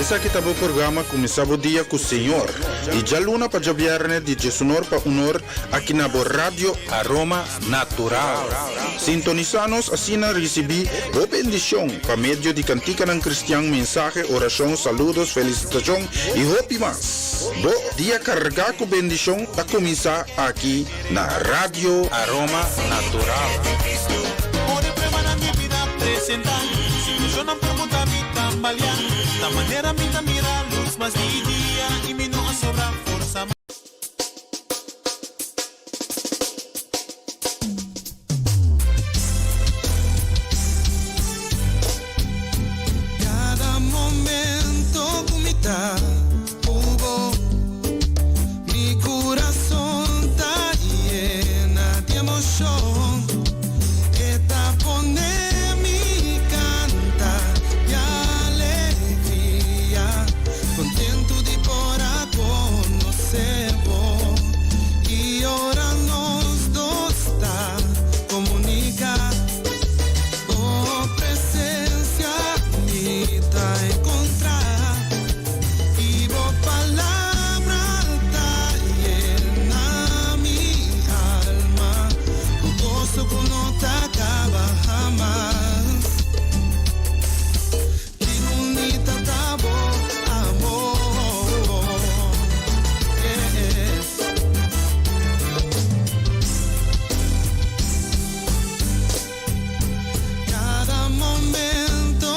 Esaki ta bo programa Kuminsá Bo Dia ku Señor, di djaluna pa djabièrnè di djesunor pa unor aki na bo Radio Aroma Natural. Sintonisá nos asina risibí bo bendishon pa medio di kantikanan kristian, mensahe, orashon, saludos, felisitashon i hopi mas. Bo dia kargá ku bendishon ta kuminsá aki na Radio Aroma Natural. Cada momento cu mi ta cu bo, mi curason ta yena di emocion. E ta pone mi canta di alegria, contento di por a conoce bo. Y ora nos dos ta comunica, bo presencia mi ta encontra y bo palabra ta yena mi alma cu goso cu no ta caba hamas. Ki bunita ta bo amor. Yeah. Cada momento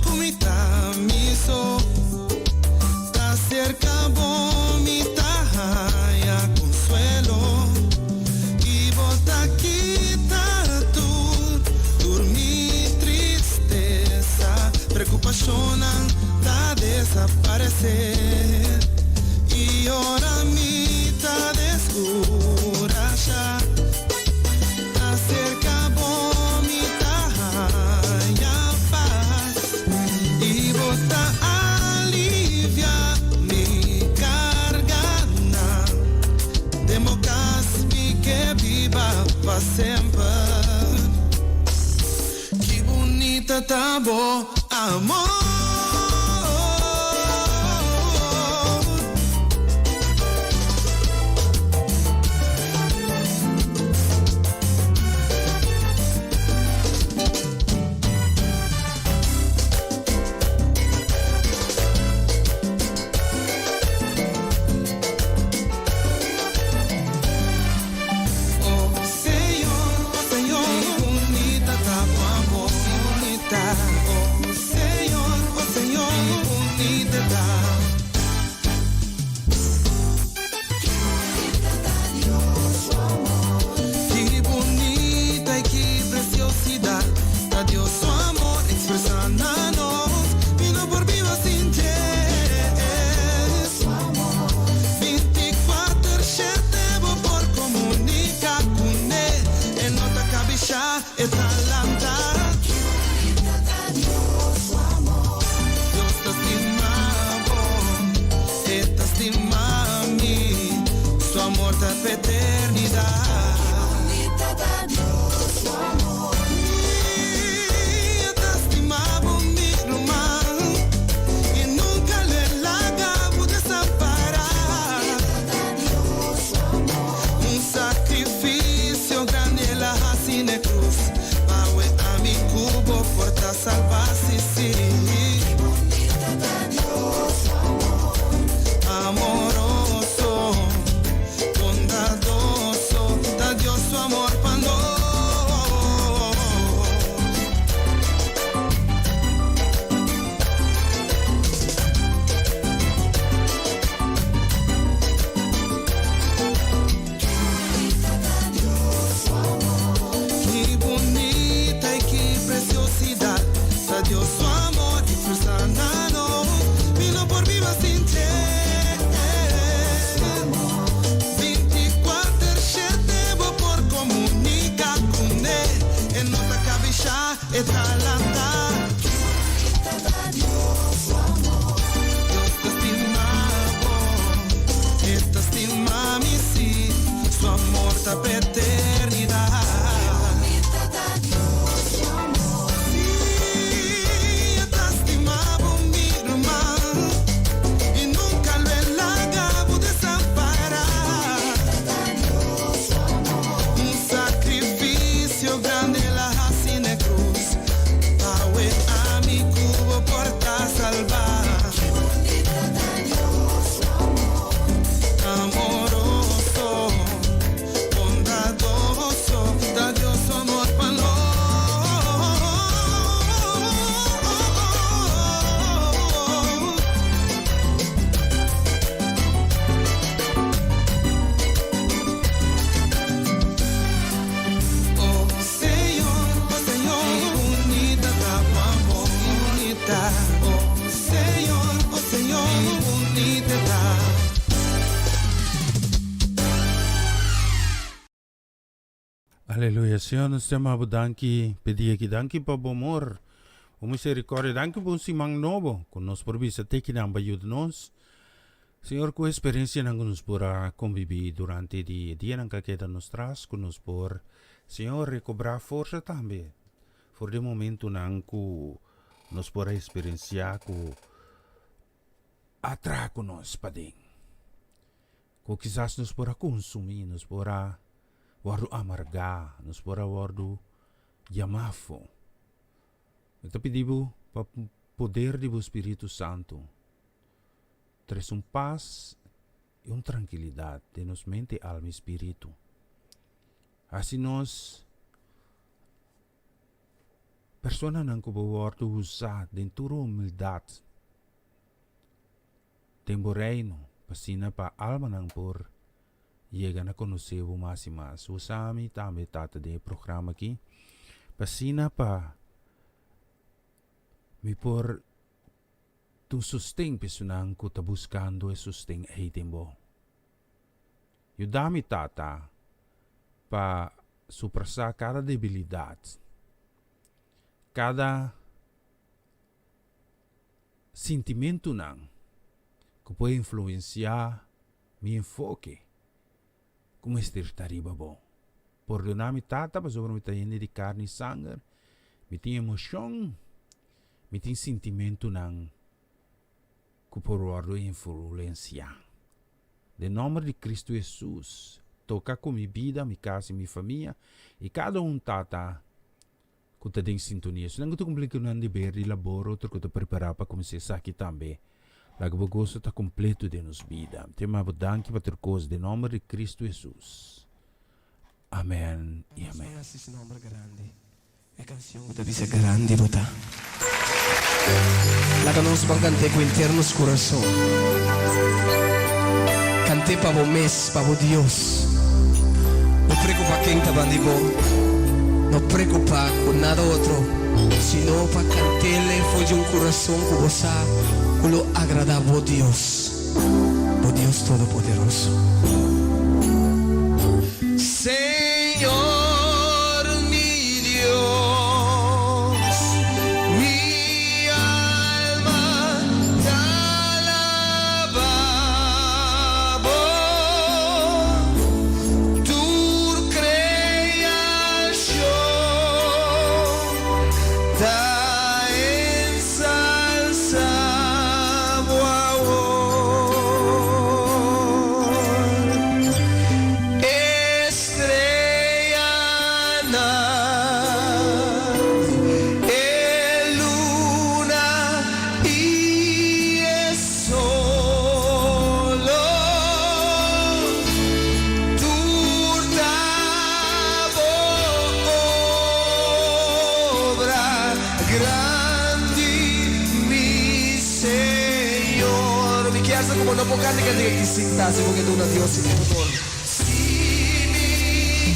cu mi ta mi so, ta cerca bo mi ta haya consuelo y bo ta kita tur, tur mi tristeza, preocupacionnan ta desaparece y ora mi ta descurasha, ta cerca bo mi ta haya paz y bo ta alivia mi carganan. Den bo cas mi ke biba pa semper. Ki bunita ta bo amor. Oh Señor, oh Señor, ki bunita ta bo amor, ki bunita. Oh Señor, oh Señor, ki bunita ta. Ki bunita y ki preciosidad ta Dios su amor expresa na nos. Mi no por biba sin dje. 24 shete bo por comunica cune. E no ta cabisha, e ta lanta. Dios ta stima bo, e ta stima mi. Su amor ta pa eternidad. E ta stima bo, mi ruman, y nunca l'e laga bo desampara. Un sacrificio grandi el a haci n'e cruz, pa awe ami cu bo por ta salva, si, si. Amoroso, bondadoso, ta Dios su amor pa nos. Ki bunita y ki preciosidad ta Dios su amor expresa na nos. Mi no por biba sin dje. 24 shete bo por comunica cune. E no ta cabisha, e ta lanta. Dios ta stima bo, e ta stima mi, si. Su amor ta pa eternidad. Si, e ta stima bo, mi ruman. Aleluya Señor nos ta yama bo danki p'e dia aki danki pa bo amor bo misericordia danki pa un siman nobo ku nos por bisa te kinan pa yuda nos Señor ku e experiencianan ku nos por a convivi durante di e dianan ku a keda nos tras ku nos por Señor recobra forsa tambe for di e momentonan ku nos por a experiencia ku a traha ku nos paden. Ku kisas nos por a konsumí, nos por a wòrdu amargá, nos por a wòrdu yamá afó. Mi ta pidi bo pa poder di bo Spiritu Santu trese un pas i un trankilidat den nos mente, alma i spiritu. Hasi nos personanan ku bo wòrdu usá den tur humildat. Den bo Reino, p'asina pa almanan por yega na konosé bo mas i mas. Usa mi tambe, Tata, den e programa aki, p'asina pa mi por ta un sosten pa esunnan ku ta buskando e sosten ei den bo. Yuda mi, Tata, pa suprasá kada debilidat, kada. Sintimentunan ku por influensiá mi enfoke ku mester ta riba bo. Pordoná mi Tata pasobra mi ta hende di karni i sanger, mi tin emoshon, mi tin sintimentunan ku por wòrdu influensiá. Den nòmber di Kristu Hesus, toka ku mi bida, mi kas i mi famia i kada un Tata ku ta den sintonia. Esnan ku ta kumpli ku nan deber di labor, otro ku ta prepará pa kuminsá esaki tambe. Laga bo goso ta kompleto den nos bida. Te ama bo danki pa tur kos den nòmber di Kristu Hesus. Amèn i Nos amèn. ta hasi su nòmber grandi. E kansion ku ta bisa grandi bo ta. Laga nos ban kant'é ku henter nos kurason. Kant'é pa bo mes, pa bo Dios. No preokupá ken ta bandi bo, no preokupá ku nada otro, sino pa kant'é for di un kurason ku bo sa ku lo agradá bo Dios, bo Dios Todopoderoso. Señor mi Dios, mi alma ta alaba bo, tur creacion ta ensalsa bo awor. Estrellanan, e luna i e solo, tur ta bo obra grandi, mi Señor. Mi kier sa como no por canta e cantica aki sin ta si bo ke duna Dios e honor. Si mi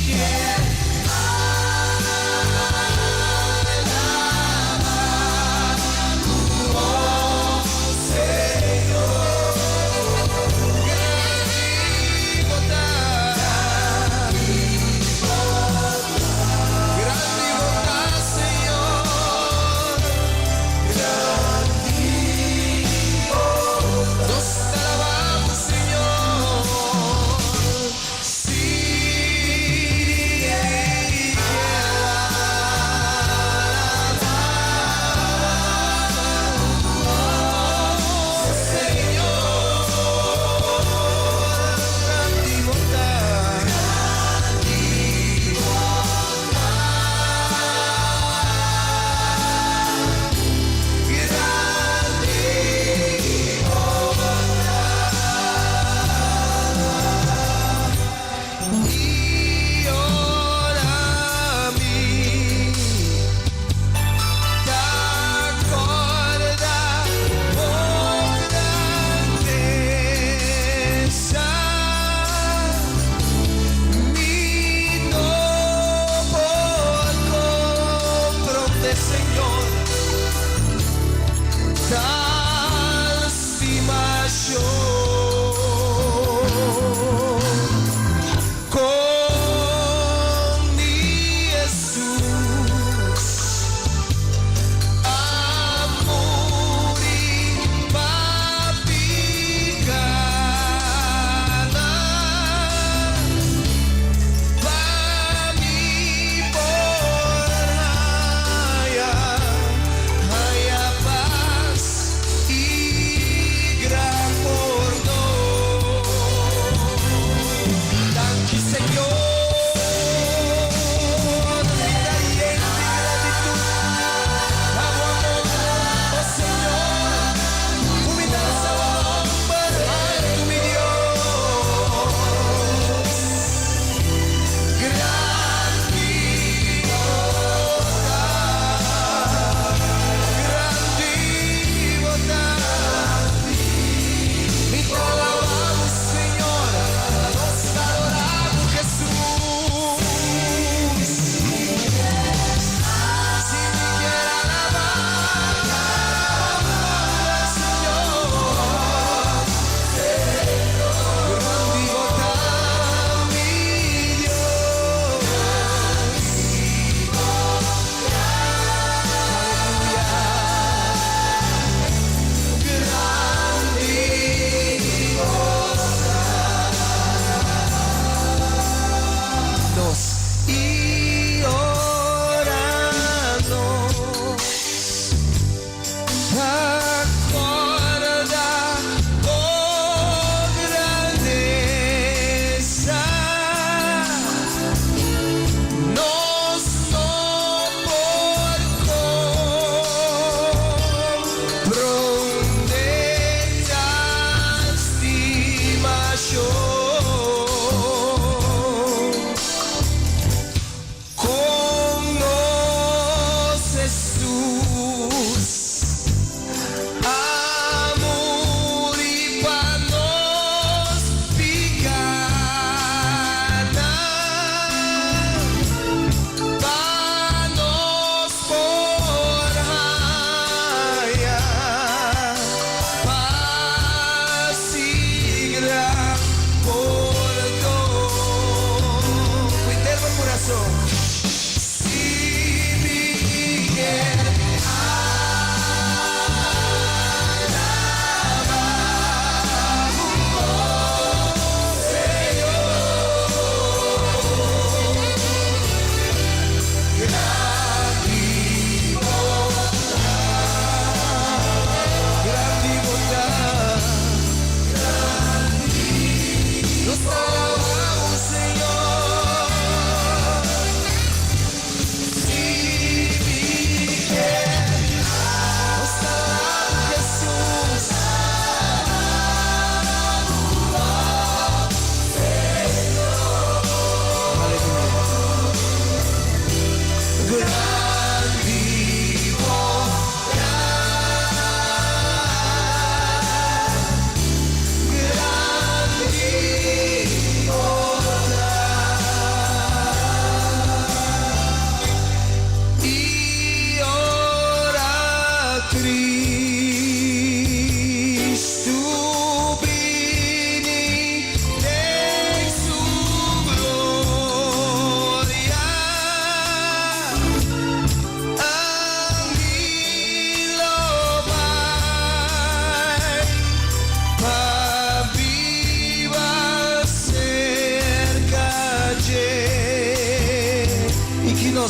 kier alaba tu oh Señor. Grandi bo ta, grandi bo ta Señor, grandi bo ta. Nos ta alaba bo Señor. I ora mi ta corda bo grandeza, mi no por comprende, Señor, tal stimacion. Con mi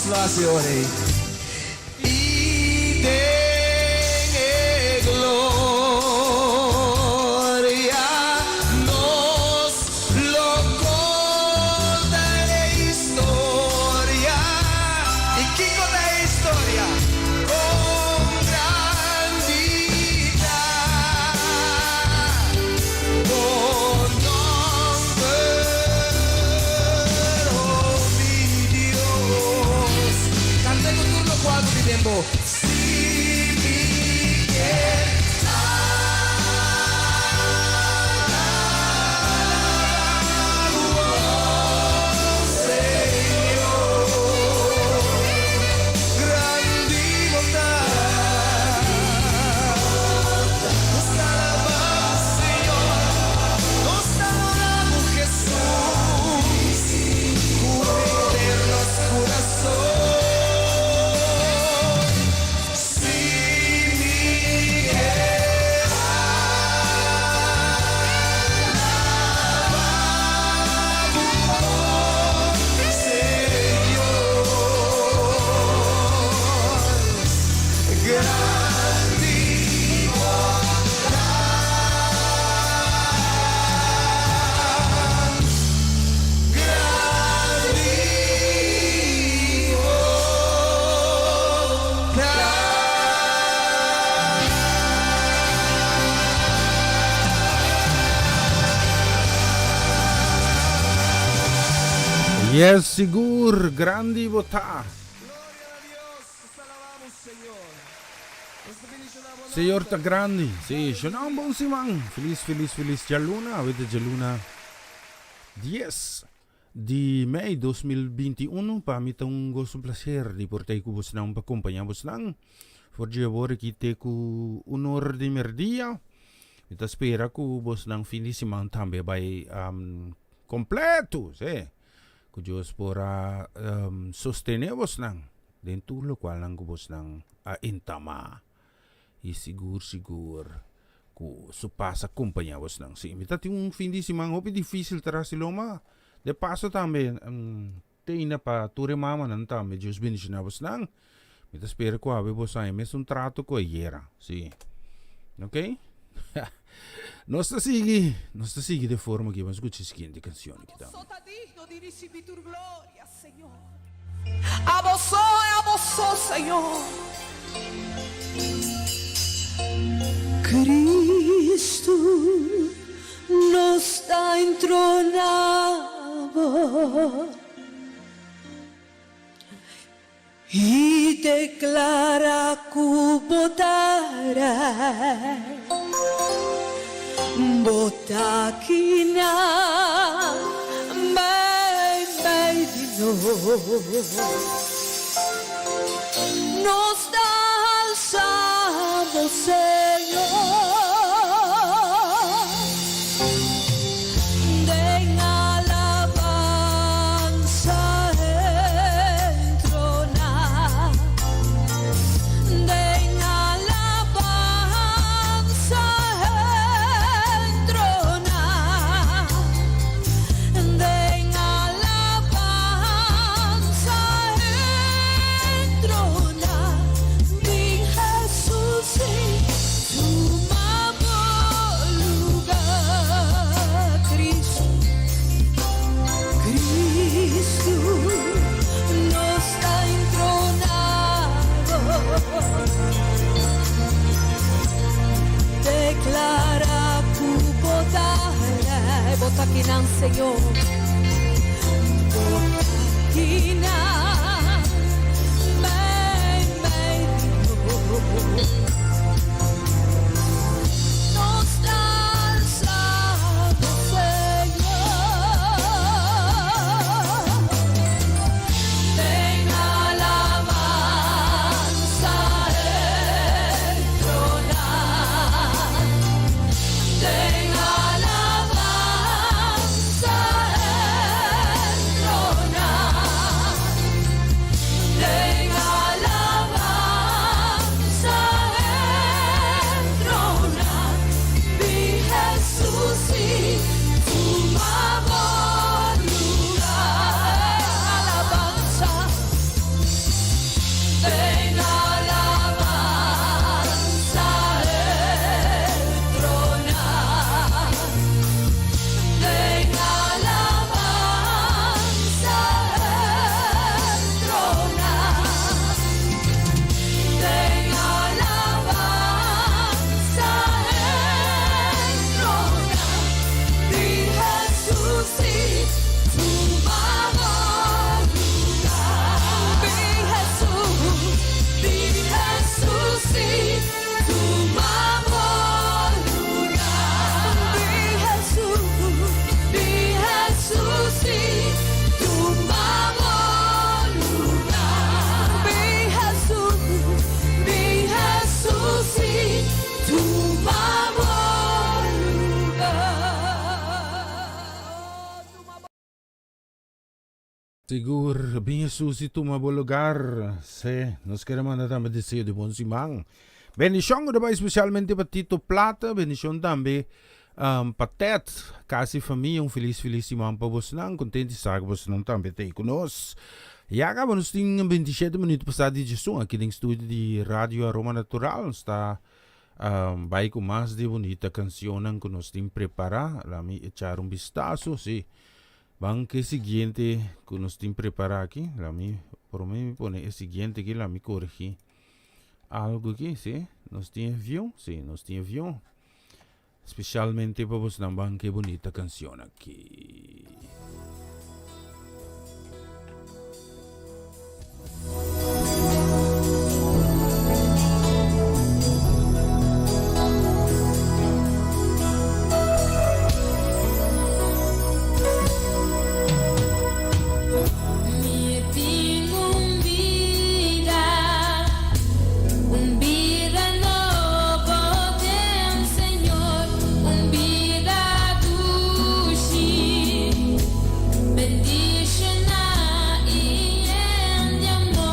nos lo hasi ora ei. I den e gloria nos lo konta e historia. I kiko ta e historia? Kon grandi ta bo nòmber, oh mi Dios. Kanta ku tur lokual ku tin den bo. Si mi kier alabá bo, oh Señor. Grandi bo ta. Nos ta alabá bo, Señor. Nos ta adorá bo, Hesus. Ku henter nos kurason. Si mi kier alabá bo, oh Señor. Grandi bo ta. Grandi bo ta. Yes, sigur, grandi bo ta. Gloria na Dios, nos ta alabá bo, Señor. Nos ta bendishoná bo Señor ta nòmber. grandi. Sí, shona un bon siman. Felis, felis, felis djaluna. Awe ta djaluna 10 di mei 2021. Pa mi ta un goso, un placer di por ta ei ku bosnan pa kompañá bosnan. For dje awor aki te ku un or di merdia. Mi ta spera ku bosnan fin di siman tambe a bai kompleto, sí. Ku Dios por a sostené bosnan den tur lokualnan ku bosnan a entamá. I sigur sigur ku su pas a kompañá bosnan. Sí, mi ta tin un fin di siman hopi difísil tras di loma. De paso tambe teina pa tur e mamanan tambe Dios bendishoná bosnan. Mi ta spera ku awe bos haña mesun trato ku ayera. Sí. Ok? Nos ta sigui, nos ta sigui de forma aki. Ban skucha e siguiente kanshon aki tambe. Abo so ta digno di ricibi tur gloria, Señor. Abo so, abo so, Señor. Cristo nos ta entronabo i deklara ku bo ta Rei. Bo ta kina meimei di nos. Nos ta alsa bo, Señor. Den alabansa entroná. Den alabansa entroná. Den alabansa entroná. Bin Hesus i tuma bo lugá. Cristo, Cristo nos ta entronado. Declara ku bo ta Rei. Bo ta kinan, Señor. Bo ta kinan meimei di nos. Nos ta alsa bo, Señor. Den alabansa entroná. Den alabansa entroná. Sigur, bin Hesus y tuma bo lugar. Sí, nos kere manda tambe deseo di bon siman. Bendicion ku ta bai especialmente pa Tito Plata, bendicion tambe um, pa Ted, casi famia, un feliz feliz siman pa bosnan, contento di sa ku bosnan tambe ta ei ku nos. Ya caba nos tin 27 minuut pasá di djesun aki den studio di Radio Aroma Natural, nos ta um, bai ku mas di bunita cancionnan ku nos tin prepara. Lami echar un vistazo, sí. Ban ke siguiente ku nos tin prepará aki. La mi promé mi pone e siguiente aki, la mi korigí algu aki, sí. Nos tin avion, sí, nos tin avion. Spesialmente pa bosnan ban ke bunita kanshon aki. Mi tin un bida, un bida nobo den Señor, un bida dushi. Bendiciona y yen di amor.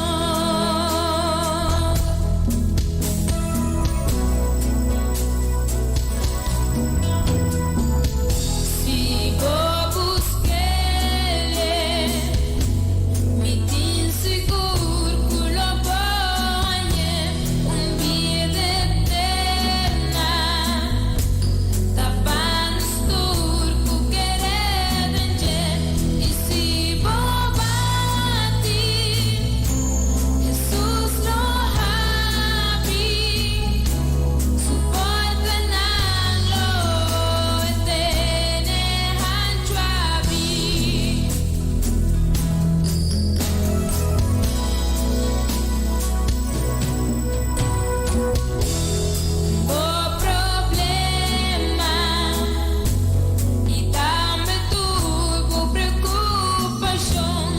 Si bo busk'Ele, mi tin sigur ku lo bo hañ'é un bida eterna. Ta pa nos tur ku kere den dje. I si bo bati, Hesus lo habri su portanan, lo e tene hanchu abri. Bo problema i tambe tur bo preokupashon,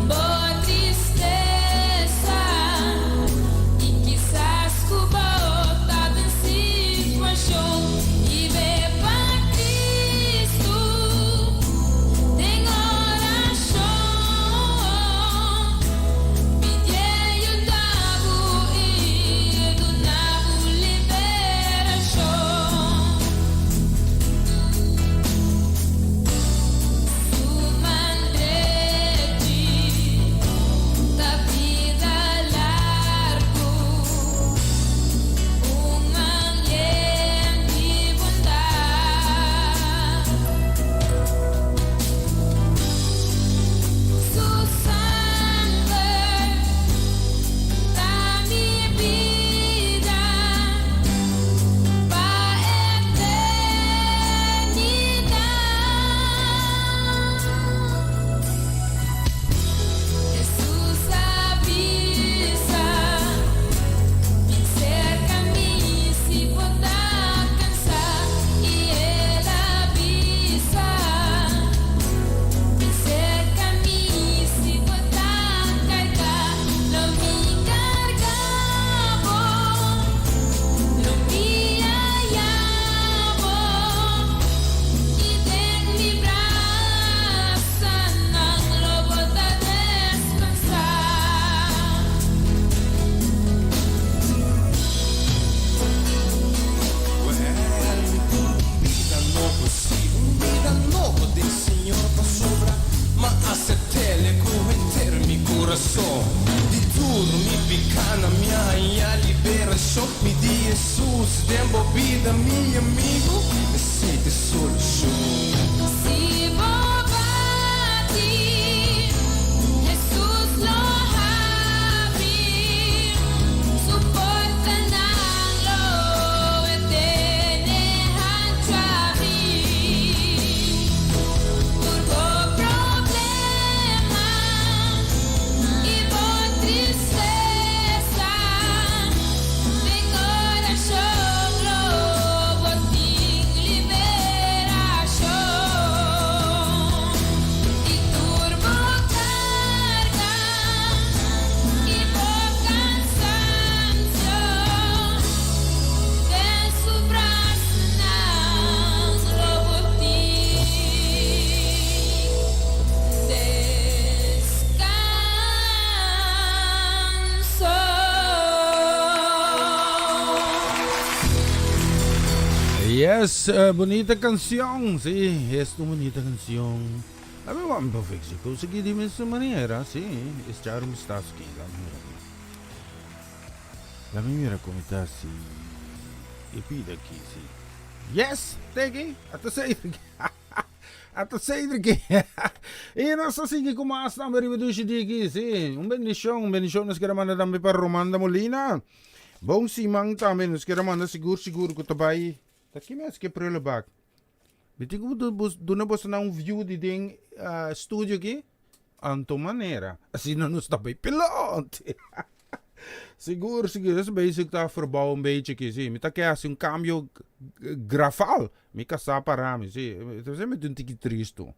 bo tristesa i kisas ku bo ta den situashon i be pa Kristu den orashon, pidié yuda bo i duna bo liberashon. Su man drechi ta bida largu, un man yen di bondat. Su sanger ta mi bida pa eternidad. Hesus a bisa, Bin serka mi si bo ta kansá. I el a bisa, Bin serka mi si bo ta kargá. Lo mi karga bo, lo mi haya bo, i den mi brasanan lo bo ta deskansá. Well, mi tin un bida nobo, sí, un bida nobo den Señor pasobra m'a acept'El cu henter mi curason. Di tur mi picánan mi a haña liberacion. Mi di Hesus den bo bida, mi amigo, esey t'e solucion. Si bo bati, Hesus lo habri su portanan, lo e tene hanchu abri. Tur bo problema i bo tristesa, den orashon lo bo tin liberashon. Yes, eh, bonita canción. Sí, es un bonita canción. A ver, vamos a ver si conseguí de misma manera. Sí, es ya un vistazo aquí. Laat me mira cómo está así. Y pide aquí, sí. Yes, teki. Ata Cedric. Ata Cedric. I nos ta sigui ku mas tambe riba dushi diki. Sí, un bendishon, un bendishon nos kier a manda tambe pa Romanda Molina. Bon siman tambe nos kier a manda sigur sigur ku ta bai. Ta ki mes ke prullenbak? Mi tin ku duna bosonan un view di den studio aki. Anto manera, asina nos ta bai pelot. Sigur, sigur, es bezig ta verbouw un beetje aki, si. Mi ta ke hasi un cambio grafal. Mi casá para mi, si. Entonces mi ta un tiki tristo.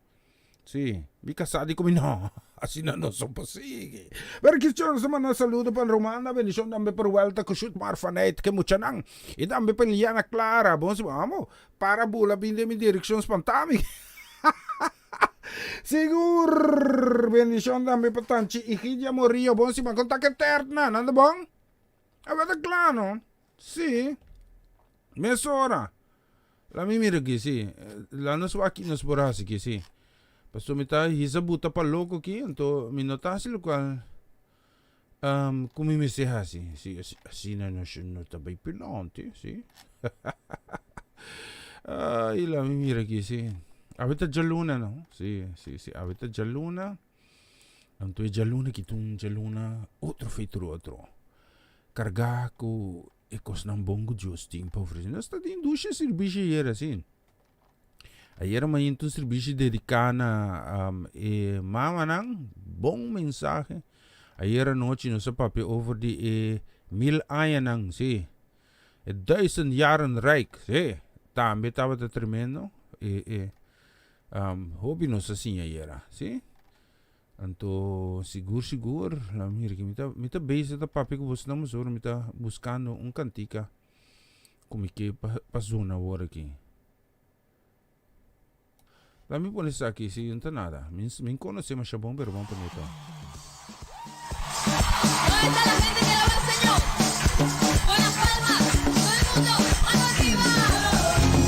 Si, mi casá di cu mi no, asina no so por sigui. Pero Cristian nos ta manda saludo pa Romana, bendicion tambe pa Ruelta cu Shutmar Faneit, ke muchanan. Y tambe pa Liana Clara. Bon si, amo, para bula bin den mi direccion spanta mi. Sigur! Bendicion tambe pa Tanchi Igidia Morillo. Bon siman. Con ta ke tertnan? Nan ta bon? Awe ta kla no? Si. Mesora. La mi mira aki, si. La nos wak ki nos por hasi aki, si. Pasobra mi ta hisa buta pa loko aki, anto mi no ta hasi lokual ku mi mester hasi. Si, asina nos no ta bai pilonte, si. Ay, la mi mira aki, si. Awe ta djaluna, no? Si, si, si. Awe ta djaluna. Anto e djaluna aki ta un djaluna otro feito otro. Kargá ku e kosnan bon ku Dios tin pa ofresé. Nos ta tin dushi sirbishi ayer asin. Ayer mainta un sirbishi dediká na e mamanan, bon mensahe. Ayer anochi nos a papia over di e mil añanan, sí. E duizend jaren rijk, sí. Tambe tabata tremendo. E, e, hopi nos a siña ayera, sí. Anto sigur sigur, la mira ki mi ta mi ta bezig ta papia ku bosnan pasobra mi ta buskando un kantika ku mi ke pa pa zona awor aki. La mi pone esaki si no ta nada. Mi mi konosé masha bon pero ban pone to. ¿Dónde está la gente que alaba al Señor? Con las palmas, todo el mundo, mano arriba. ¿Cómo dice?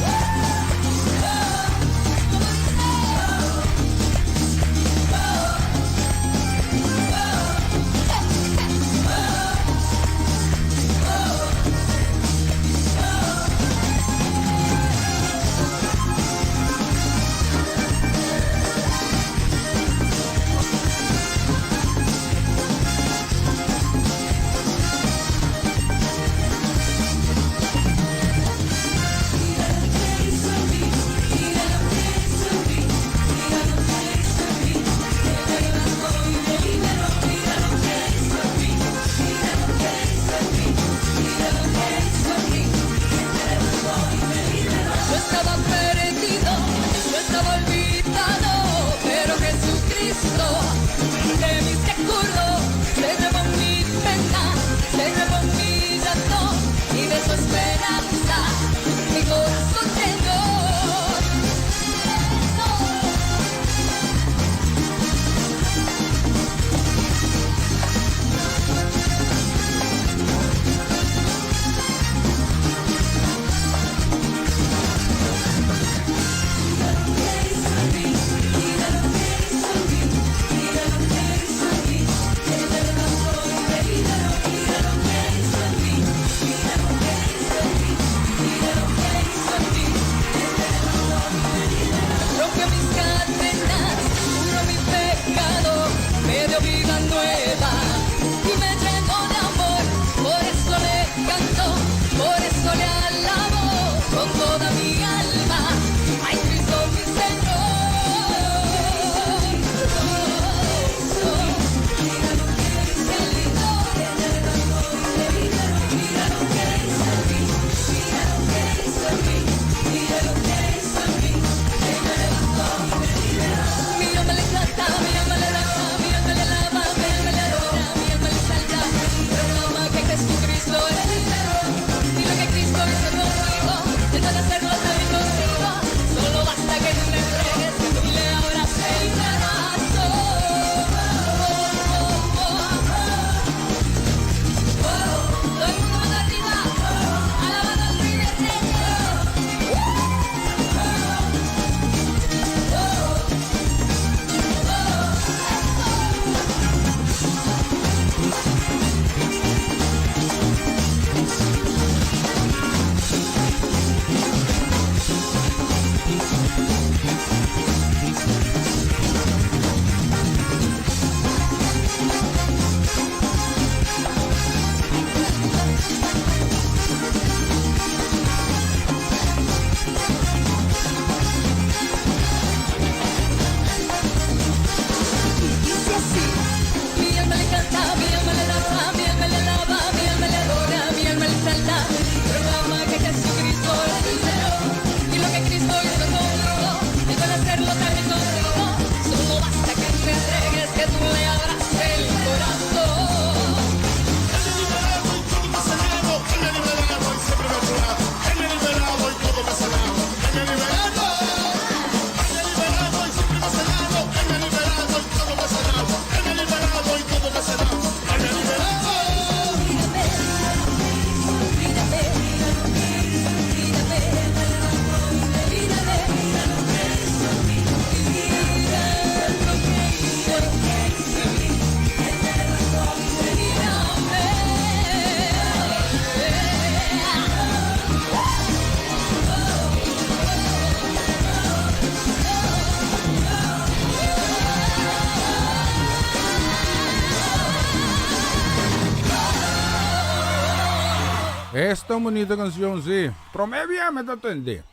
Esta un bunita cancion si. Prome bia mi ta tende.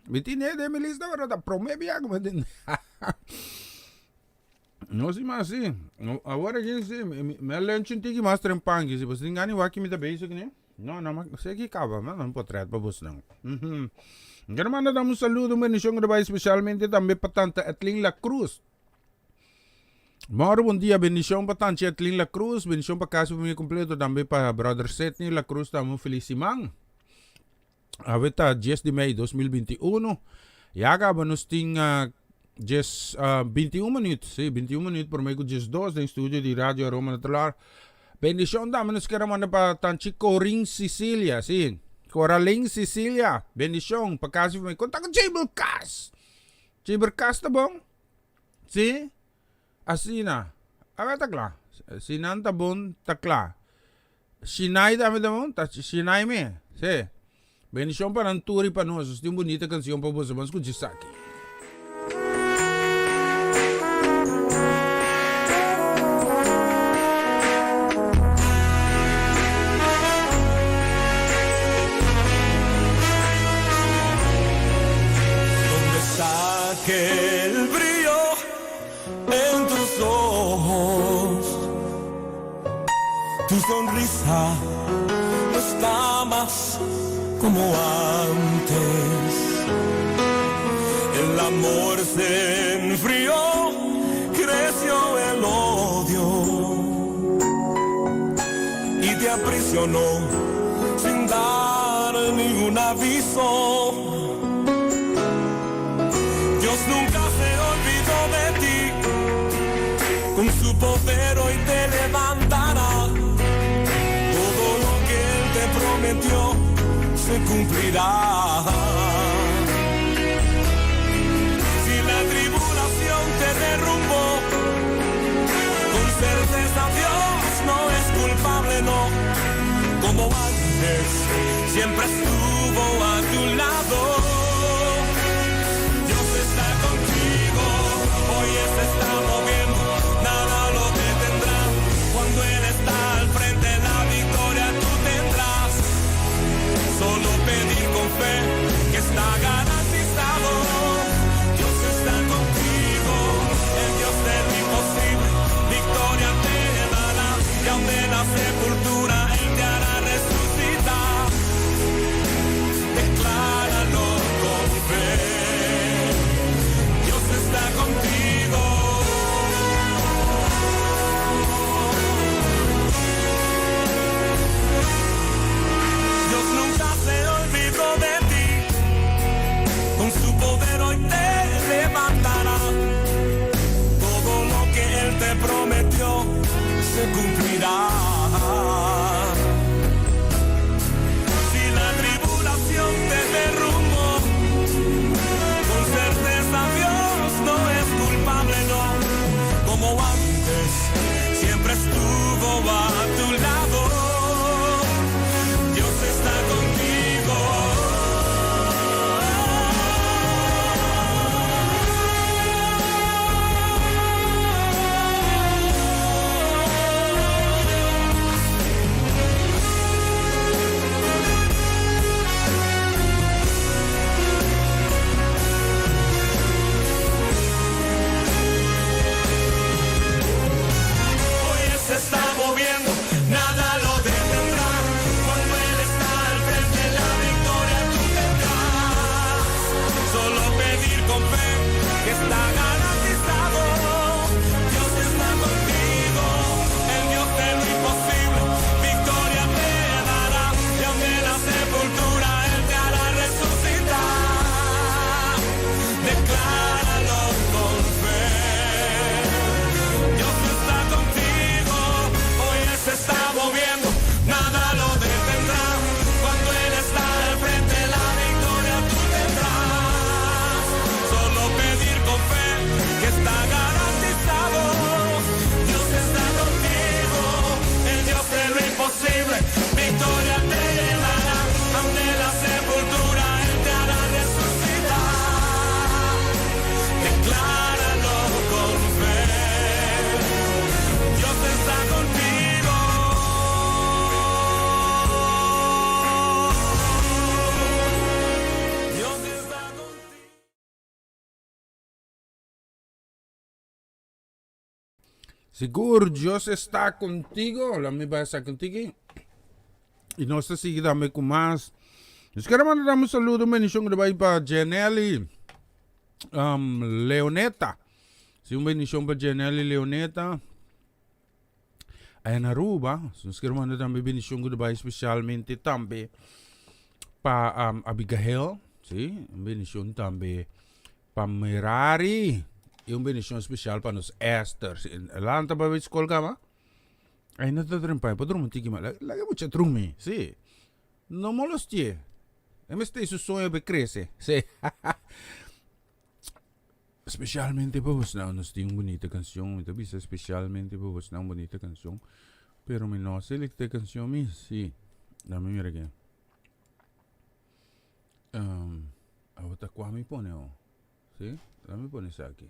Mi tine den mi lista pero ta prome bia cu mi tende. No si mas si. Awor aki si mi a lunch un tiki mas trempan si. Boso tin gana di wak mi ta bezig ne? No, no, ma se ki caba, ma no potret pa bosnan. Mi quiero manda dam un saludo, un bendicion cu ta bay specialmente tambe pa tanta Etlin La Cruz. Moro bon dia, bendicion pa tanchi Etlin La Cruz, bendicion pa casa y familia completo, tambe pa brother Sidney La Cruz tambe un feliz siman. Awe ta 10 di mei 2021. Ya caba nos tin uh, 10, uh, 21 minuut, sí, 21 minuut por mei cu 12 den studio di Radio Aroma Natural. Bendicion tambe nos quier manda pa tanchi Corin Sicilia, sí. Coralin Sicilia, bendicion pa casa y familia. Conta cu Jabel Cas. Jabel Cas ta bon? Sí, asina. Awe ta kla. Si nan ta bon, ta kla. Shinai tambe ta bon, ta Shinai me. Sí. Bendishon pa nan tur i pa nos. Nos tin un bunita kanshon pa boso. Ban skucha esaki. Donde está aquel brillo en tus ojos? Tu sonrisa no está más como antes. El amor se enfrió, creció el odio y te aprisionó sin dar ningún aviso. Dios nunca se olvidó de ti, con su poder hoy te levantará. Todo lo que Él te prometió se cumplirá. Si la tribulación te derrumbó, con certeza Dios no es culpable, no. Como antes, siempre estuvo a tu lado. Dios está contigo, hoy Él se está moviendo, nada lo detendrá. Cuando Él está al frente, la victoria tú tendrás. Solo pedir con fe que está garantizado. Dios está contigo, el Dios de lo imposible, victoria te dará. Y aun de la sepultura Él te hará resucitar. Decláralo. Sigur Dios está contigo. La mi bai sa contigo. Y nos ta sigui tambe cu mas. Nos quiero mandar un saludo, un bendición que bai pa Janelli Leoneta. Sí, un bendición pa Janelli Leoneta. Allá en Aruba. Nos quiero mandar tambe bendición que bai especialmente tambe pa Abigail. Sí, un bendición tambe pa Merari. Y un bendición especial pa nos Esther. Sí, lanta pa school kama. Ay no ta drumi pa drumi un tiki mas. Laga e mucha drumi, sí. No molestié. E mester su soño pa e crece. Sí. Specialmente pa bosnan nos tin un bunita cancion. Mi ta bisa specialmente pa bosnan un bunita cancion. Pero mi no a selecta e cancion mi. Sí. Dame mira aquí. Um, awor ta cua mi pone oh. Sí, dame pone esaki.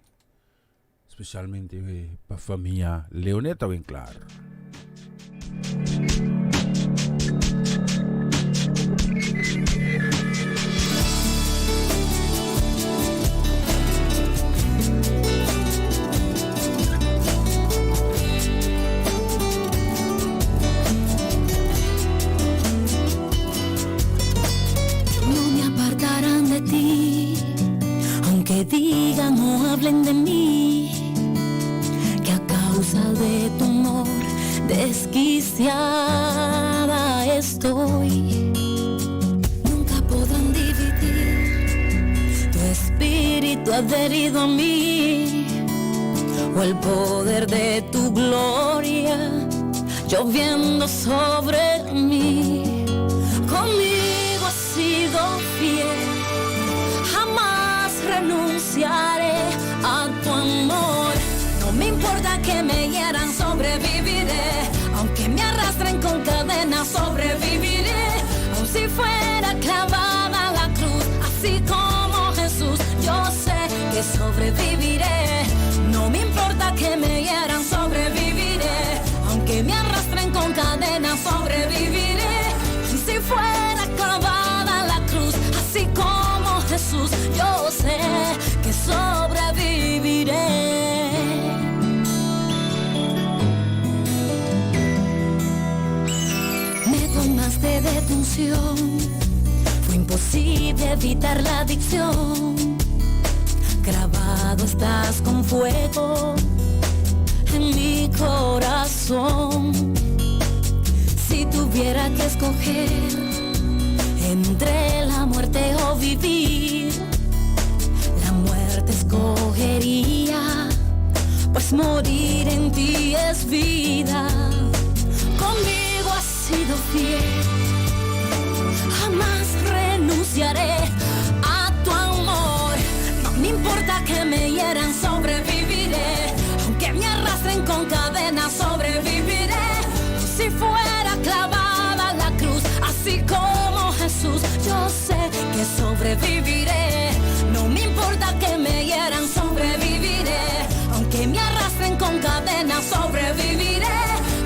Specialmente pa famia Leoneta Winklaar. No me apartarán de ti, aunque digan o hablen de mí, que a causa de tu amor desquiciada estoy. Nunca podrán dividir tu espíritu adherido a mí o el poder de tu gloria lloviendo sobre mí. Conmigo has sido fiel, jamás renunciaré a tu amor. No me importa que me hieran, sobreviviré. Aunque me arrastren con cadenas, sobreviviré. Aun si fuera clavada a la cruz, así como Jesús, yo sé que sobreviviré. No me importa que me hieran, sobreviviré. Aunque me arrastren con cadenas, sobreviviré. Aun si fuera clavada a la cruz, así como Jesús, yo sé que sobreviviré. Me tomaste de tu unción, fue imposible evitar la adicción. Grabado estás con fuego en mi corazón. Si tuviera que escoger entre la muerte o vivir, la muerte escogería, pues morir en ti es vida. Conmigo has sido fiel, jamás renunciaré a tu amor. No me importa que me hieran, sobreviviré. Aunque me arrastren con cadenas, sobreviviré. Si fuera clavada a la cruz, así como Jesús, yo sé que sobreviviré. No me importa que me hieran, sobreviviré. Aunque me arrastren con cadenas, sobreviviré.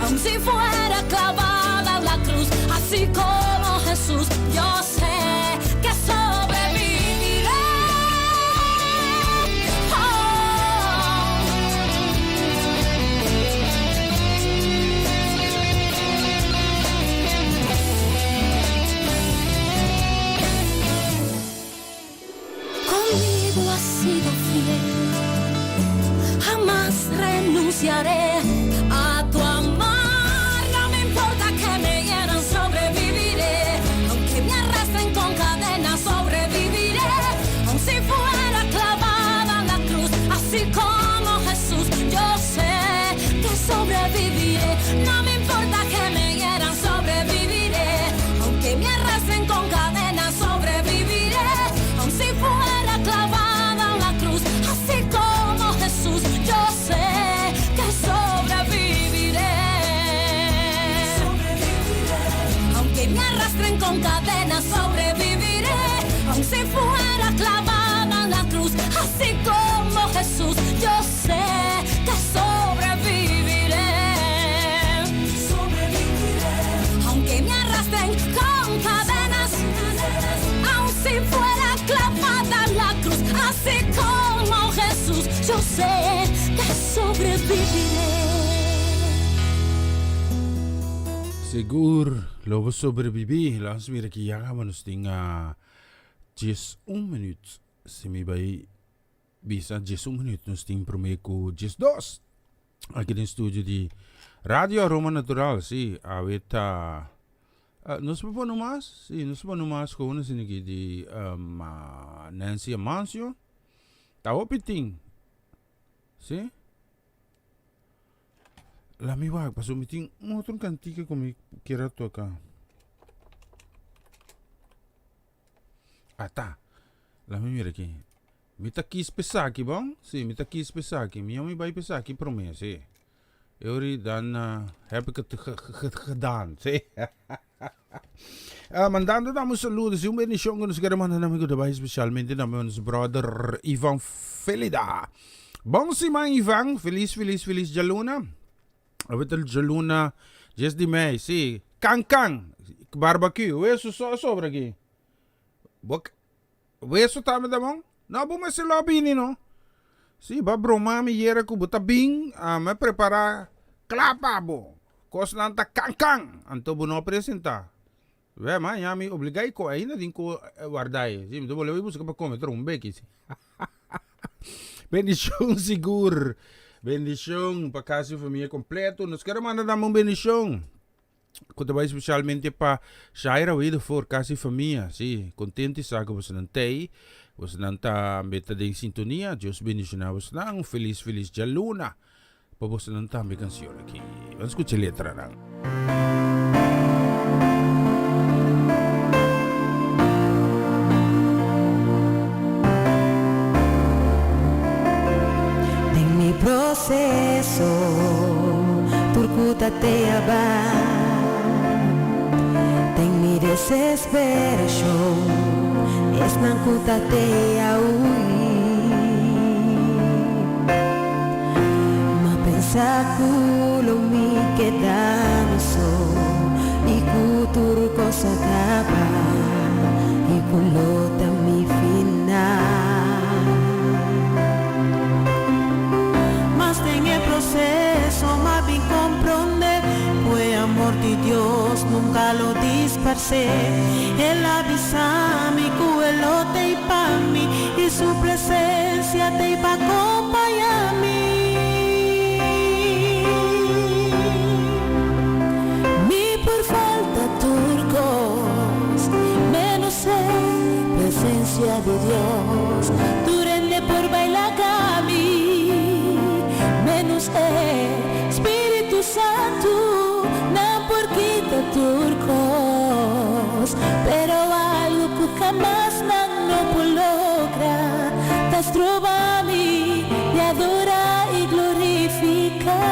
Aun si fuera clavada a la cruz, así como Jesús, yo sé que sobreviviré. Oh. Conmigo has sido fiel, jamás renunciaré a tu amor. No me importa que me hieran, sobreviviré. Aunque me arrastren con cadenas, sobreviviré. Aun si fuera clavada a la cruz, así como Jesús, yo sé que sobreviviré. No me importa que me hieran, sobreviviré. Aunque me arrastren con cadenas, sobreviviré. Aun si fuera clavada a la cruz, así como Jesús, yo sé que sobreviviré. Aunque me arrastren con cadenas, sobreviviré. Aun si fuera clavada a la cruz, así como Jesús, yo sé que sobreviviré. Sobreviviré. Aunque me arrastren con cadenas, aun si fuera clavada a la cruz, así como Jesús, yo sé que sobreviviré. Sigur lo bo sobreviví. Laat ons mira ki ya caba nos tin a 11 minuut. Si mi bai bisa 11 minuut nos tin prome ku 12. Aki den studio di Radio Aroma Natural. Si, awe ta nos por pone mas? Si, nos por pone mas gewoon asina aki di um, Nancy Amancio. Ta hopi tin. Si? La mi wak, paso mi tin un otro kantika ku mi kier a toka. Ata, la mi mira aki. Mi ta kis p'esaki bon? Si, mi ta kis p'esaki. Mi mi bai p'esaki promé, si. Euri dan heb ik het gedaan, si. Mandando dame un saludo, si un bendicion ku nos kere manda na amigo bai especialmente na nos brother Ivan Felida. Bon siman Ivan, feliz feliz feliz djaluna. Awe ta djaluna 10 di mei, si. Kan kan, barbecue, weso so a sobra aki. Bo Weso tambe ta bon? No, bo mester lo bini no. Si, bo a broma mi yera ku bo ta bin, ami a prepara kla pa bo. Kosnan ta kan kan, anto bo no a presenta. Wè, ma ya mi obliga i ko ainda tin ku warda e. Si, mi ta bolbe buska pa kome tro un beki. Si. Bendishon sigur. Bendishon pa kasi famia kompleto. Nos kere manda tambe un bendishon. Ku ta bai spesialmente pa Shaira Wedervoort, kas i famia. Sí, kontentu i sa ku bosonan t'ei. Bosonan tambe ta den sintonia. Dios bendishoná bosonan. Un felis, felis djaluna pa bosonan tambe kansion aki. Ban skucha e letranan. Den mi proseso. Tur ku ta teaba den mi desesperashon, esnan ku ta tea hui. M'a pensa ku lo mi keda mi so i ku tur kos a kaba i ku lo ta mi final. Mas den e proceso m'a bin comprende cu e amor di Dios nunca lo disparce. El a bisa mi cu e lo t'ey pa mi y su presencia t'ey pa compaña mi. Mi por falta tur cos, menos e presencia di Dios. Tur hende por baila cami, menos e Spiritu Santu. Nan por kita tur cos, pero algo cu hamas nan no por logra ta stroba mi di adora y glorifica.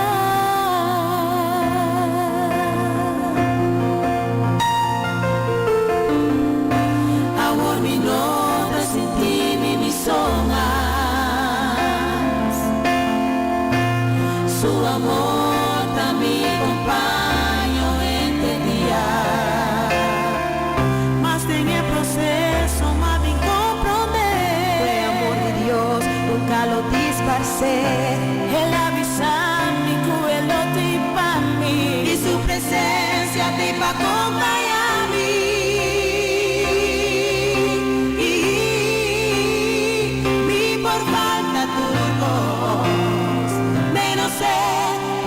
Awor mi no ta sinti mi mi so mas. Su amor ta mi compaño henter dia. Mas den e proceso m'a bin comprende. Cu e amor di Dios nunca lo disparce. El a bisa mi cu e lo t'ey pa mi. Y su presencia t'ey pa compaña mi. Mi por falta tur cos, menos e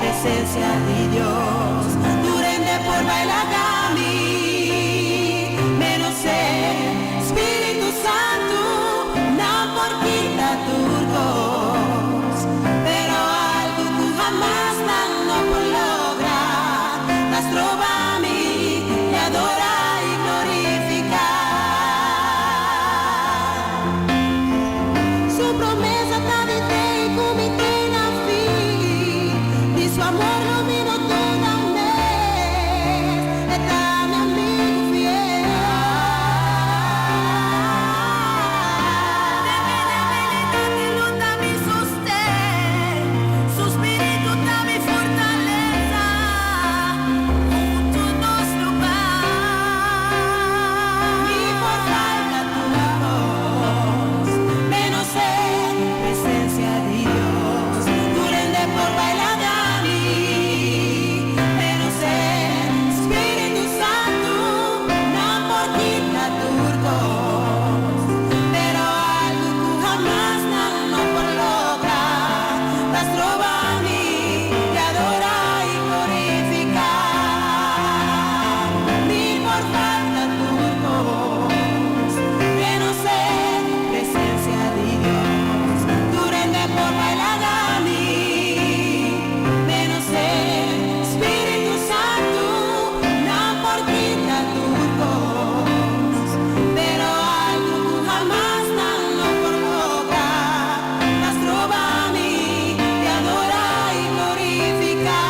presencia di Dios. Tur hende por baila cami, menos e Spiritu Santu. Nan por kita tur cos. por kita tur kos, pero algu ku hamas nan no por logra ta stroba mi di adorá i glorifiká. Mi por falta tur kos, menos e presensia di Dios. Tur hende por bai laga mi, menos e Spiritu Santu. Nan por kita tur kos, pero algu ku hamas nan no por logra ta stroba mi di adorá i glorifiká.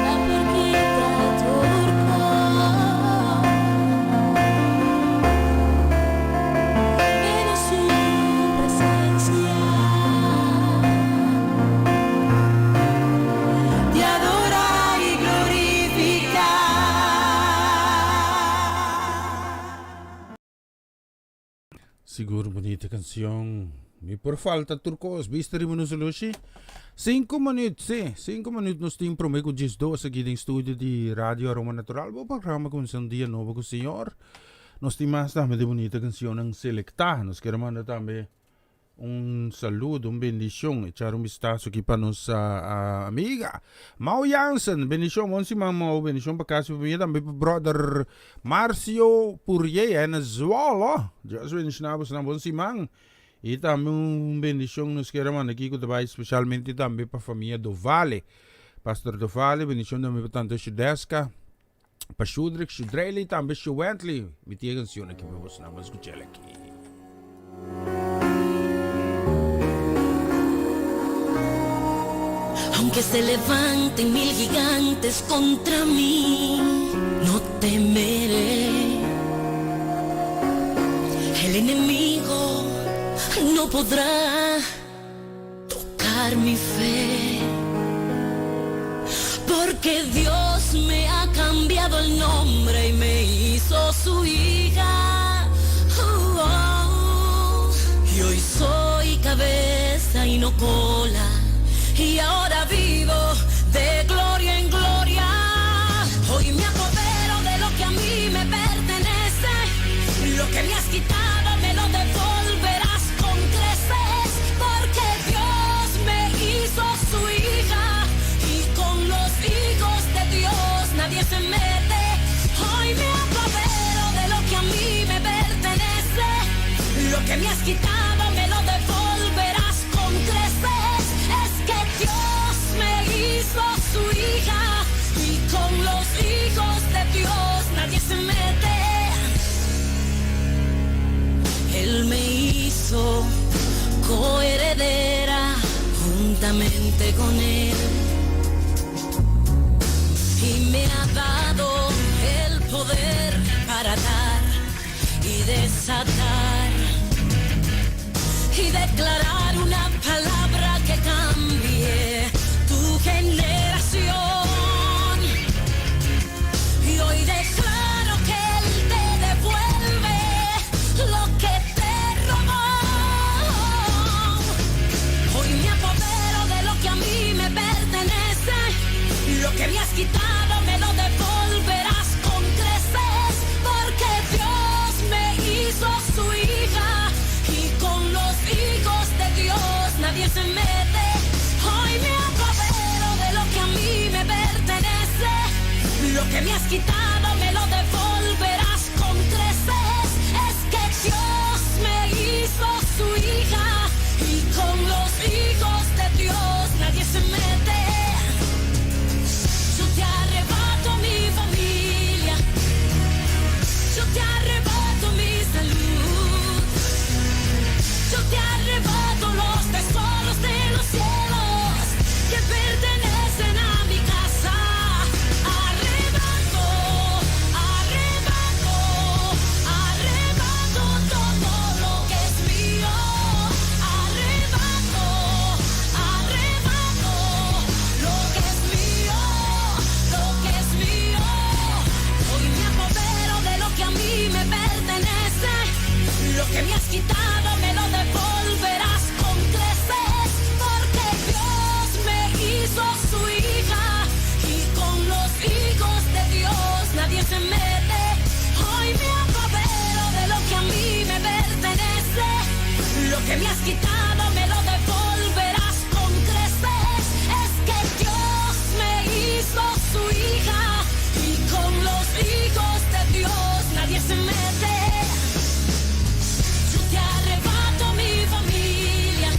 Nan por kita tur kos, menos su presensia. Di adorá i glorifiká. Sigur bunita kanshon. Mi por falta tur kos. Bista riba nos oloshi. 5 minuut, si. 5 minuut nos tin promé ku 12 aki den studio di Radio Aroma Natural. Bo programa kuminsá un dia nobo ku Señor. Nos tin mas tambe di bunita kanshonnan selektá. Nos kier manda tambe un saludo, un bendishon. Echar un bistaso aki pa nos amiga Mau Jansen. Bendishon, bon siman Mau. Bendishon pa kas i famia. Tambe pa brother Marcio Purye na Zwolle. Dios bendishoná bosonan. Bon siman. I tambe un bendishon nos kier a manda aki ku ta bai spesialmente tambe pa famia Dovale. Pastor Dovale, bendishon tambe pa tante Shudeska, pa Shudrik, Shudreyli i tambe Shuwently. Mi tin e kanshon aki pa bosonan, bo skuch'el aki. Aunque se levanten mil gigantes contra mí, no temeré. El enemigo no podrá tocar mi fe. Porque Dios me ha cambiado el nombre y me hizo su hija. Oh, y hoy soy cabeza y no cola. Y ahora vivo de gloria en gloria. Hoy me apodero de lo que a mí me pertenece. Lo que me has quitado me lo devolverás con creces. Porque Dios me hizo su hija. Y con los hijos de Dios nadie se mete. Hoy me apodero de lo que a mí me pertenece. Lo que me has quitado me lo devolverás con creces. Es que Dios me hizo su hija. Y con los hijos de Dios nadie se mete. Él me hizo coheredera juntamente con él. Y me ha dado el poder para dar y desatar y declarar una palabra que cambie tu generación. Y hoy declaro que Él te devuelve lo que te robó. Hoy me apodero de lo que a mí me pertenece. Lo que me has quitado me lo devolverás con creces. Porque Dios me hizo su hija. Y con los hijos de Dios nadie se mete. Hoy me apodero de lo que a mí me pertenece. Lo que me has quitado me lo devolverás con creces. Es que Dios me hizo su hija. Y con los hijos de Dios nadie se mete. Yo te arrebato mi familia. Yo te arrebato mi salud. Yo te arrebato los tesoros de los cielos que pertenecen a mi casa. Arrebato. Lo que me has quitado me lo devolverás con creces. Es que Dios me hizo su hija y con los hijos de Dios nadie se mete. Yo te arrebato mi familia,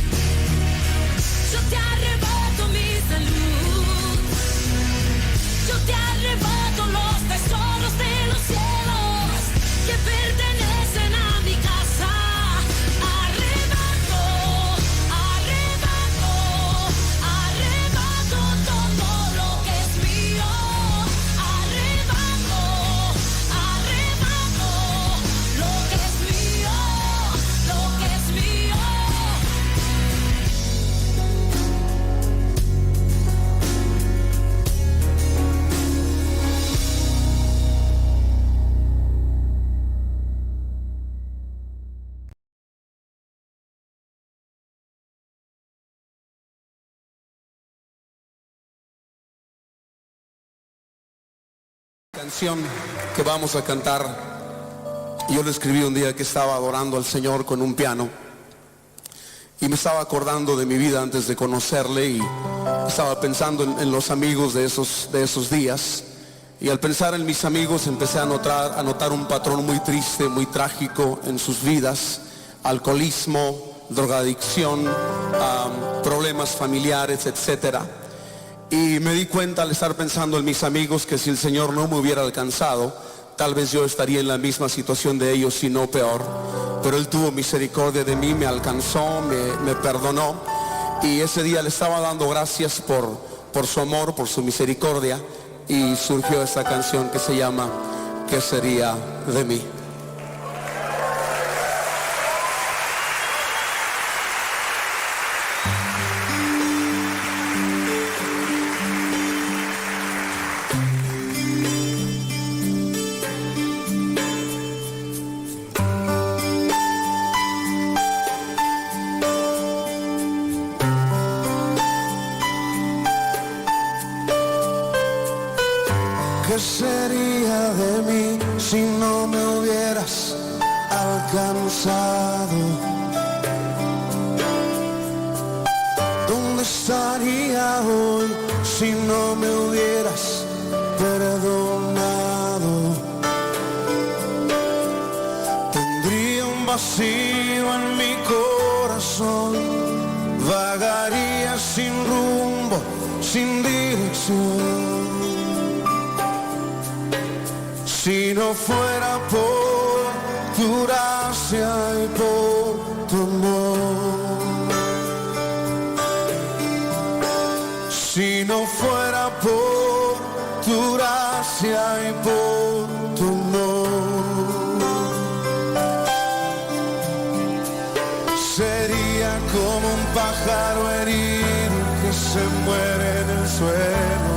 yo te arrebato mi salud, yo te arrebato los tesoros de los cielos que pertenecen a mi casa. Arrebato, arrebato, arrebato todo lo que es mío. Arrebato, arrebato lo que es mío, lo que es mío. Canción que vamos a cantar, yo la escribí un día que estaba adorando al Señor con un piano y me estaba acordando de mi vida antes de conocerle y estaba pensando en los amigos de esos días. Y al pensar en mis amigos empecé a notar un patrón muy triste, muy trágico en sus vidas: alcoholismo, drogadicción, problemas familiares, etcétera. Y me di cuenta al estar pensando en mis amigos que si el Señor no me hubiera alcanzado, tal vez yo estaría en la misma situación de ellos, si no peor. Pero Él tuvo misericordia de mí, me alcanzó, me perdonó. Y ese día le estaba dando gracias por su amor, por su misericordia. Y surgió esta canción que se llama ¿Qué sería de mí? ¿Qué sería de mí si no me hubieras alcanzado? ¿Dónde estaría hoy si no me hubieras perdonado? Tendría un vacío en mi corazón, vagaría sin rumbo, sin dirección. Si no fuera por tu gracia y por tu amor. Si no fuera por tu gracia y por tu amor. Sería como un pájaro herido que se muere en el suelo.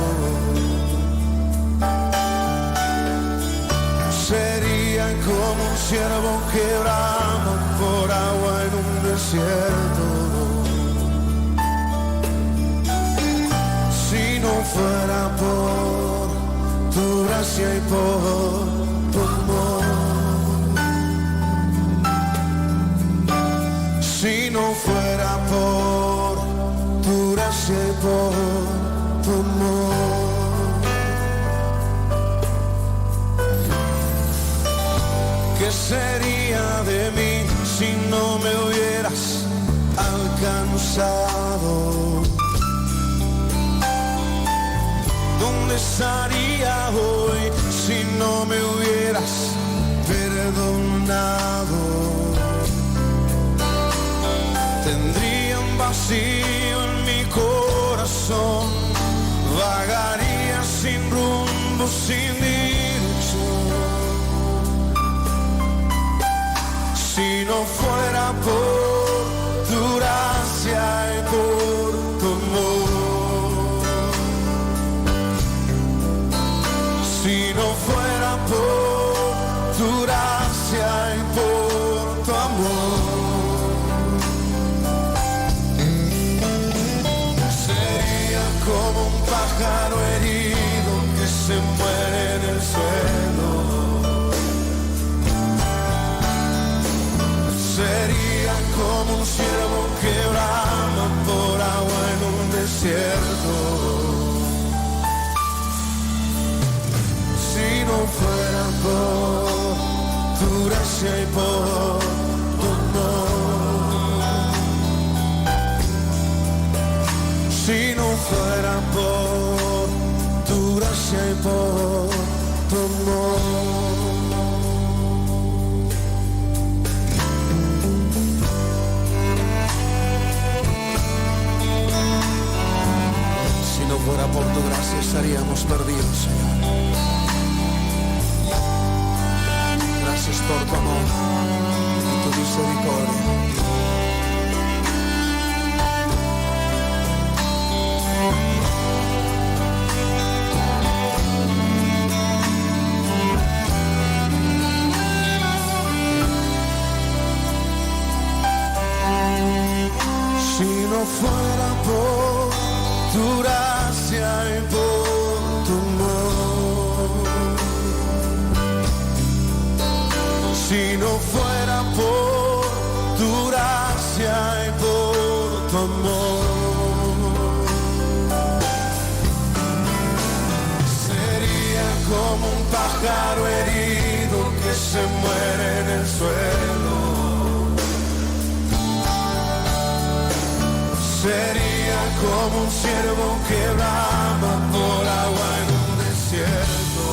Sería como un ciervo que brama por agua en un desierto. Si no fuera por tu gracia y por tu amor. Si no fuera por tu gracia y por tu amor. ¿Qué sería de mí si no me hubieras alcanzado? ¿Dónde estaría hoy si no me hubieras perdonado? Tendría un vacío en mi corazón, vagaría sin rumbo, sin dirección. Si no fuera por tu gracia y por tu amor. Si no fuera por tu gracia y por tu amor. Sería como un pájaro herido que se muere en el suelo. por tu gracia y por tu amor. Si no fuera por tu gracia y por tu amor. Si no fuera por tu gracia estaríamos perdidos, Señor. Gracias por tu amor y tu misericordia. Si no fuera por tu gracia y por tu amor. Si no fuera por tu gracia y por tu amor. Sería como un pájaro herido que se muere en el suelo. Sería como un ciervo que brama por agua en un desierto.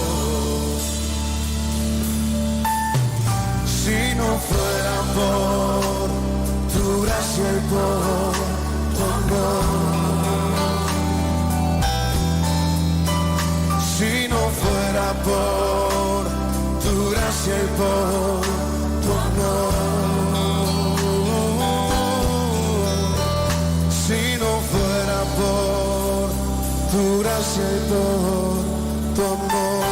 Si no fuera por tu gracia y por tu amor. Si no fuera por tu gracia y por tu amor. Si no fuera por tu gracia y por tu amor.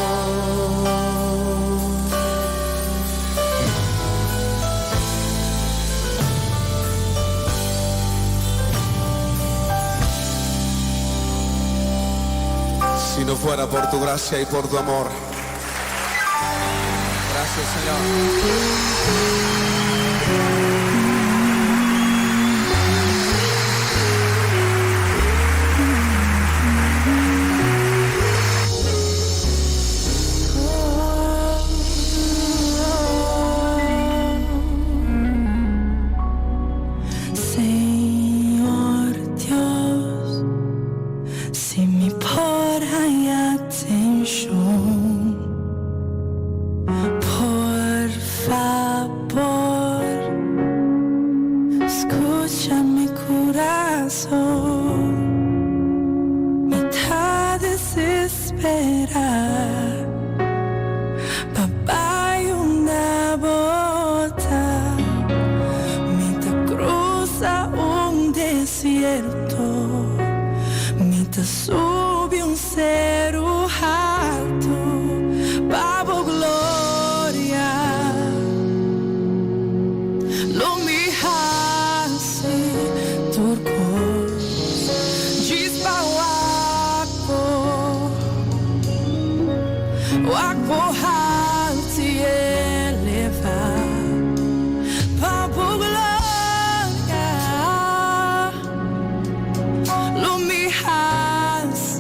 Si no fuera por tu gracia y por tu amor. Gracias, Señor. Señor Dios, si mi por haya atención, por favor, escucha mi corazón. Mi ta desesperá. Pa bai unda bo ta. Mi ta krusa un desierto. Mi ta subi un seru altu. Pa bo gloria. Lo mi hasi tur kos. Djis pa wak bo. Wak bo haltu i elevá. Pa bo gloria. Lo mi hasi.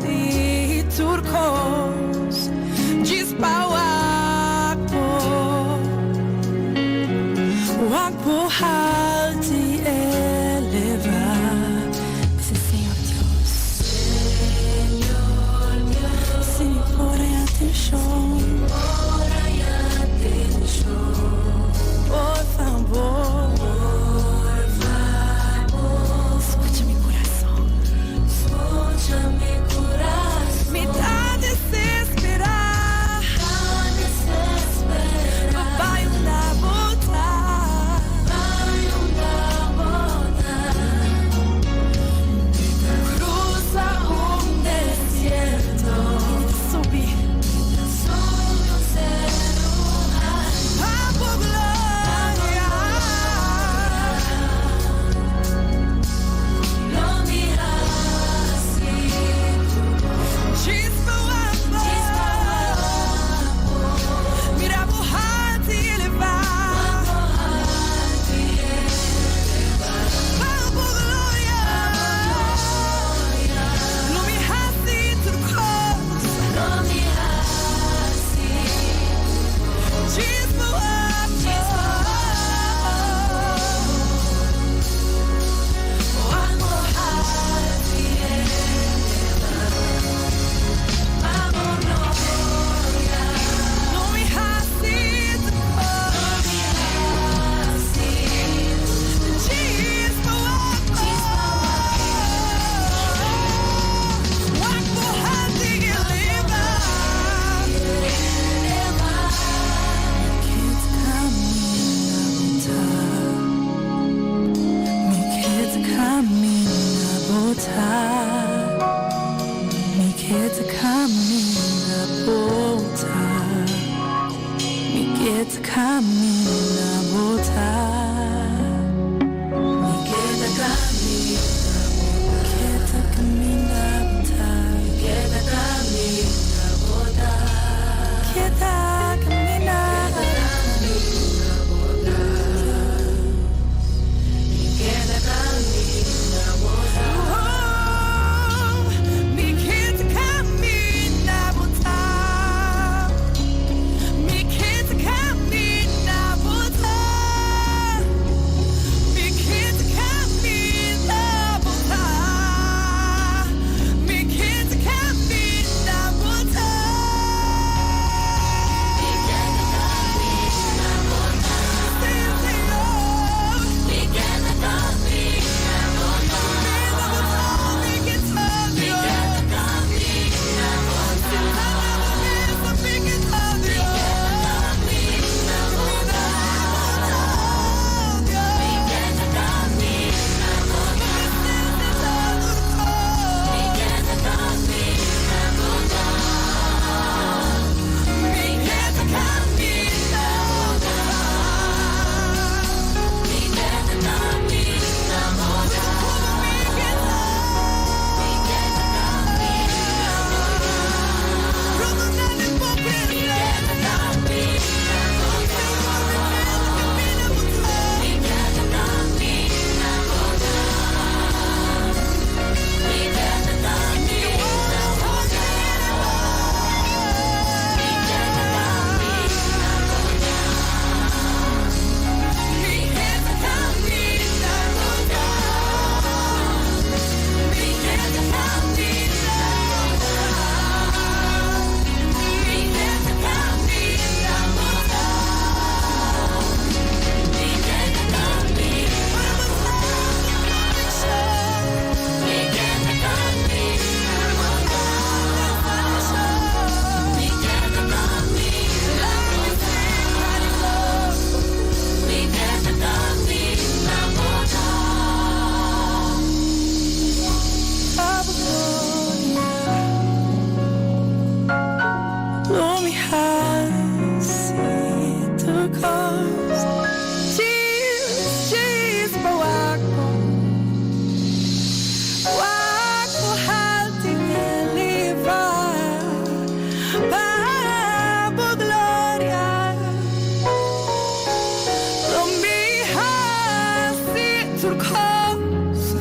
tur kos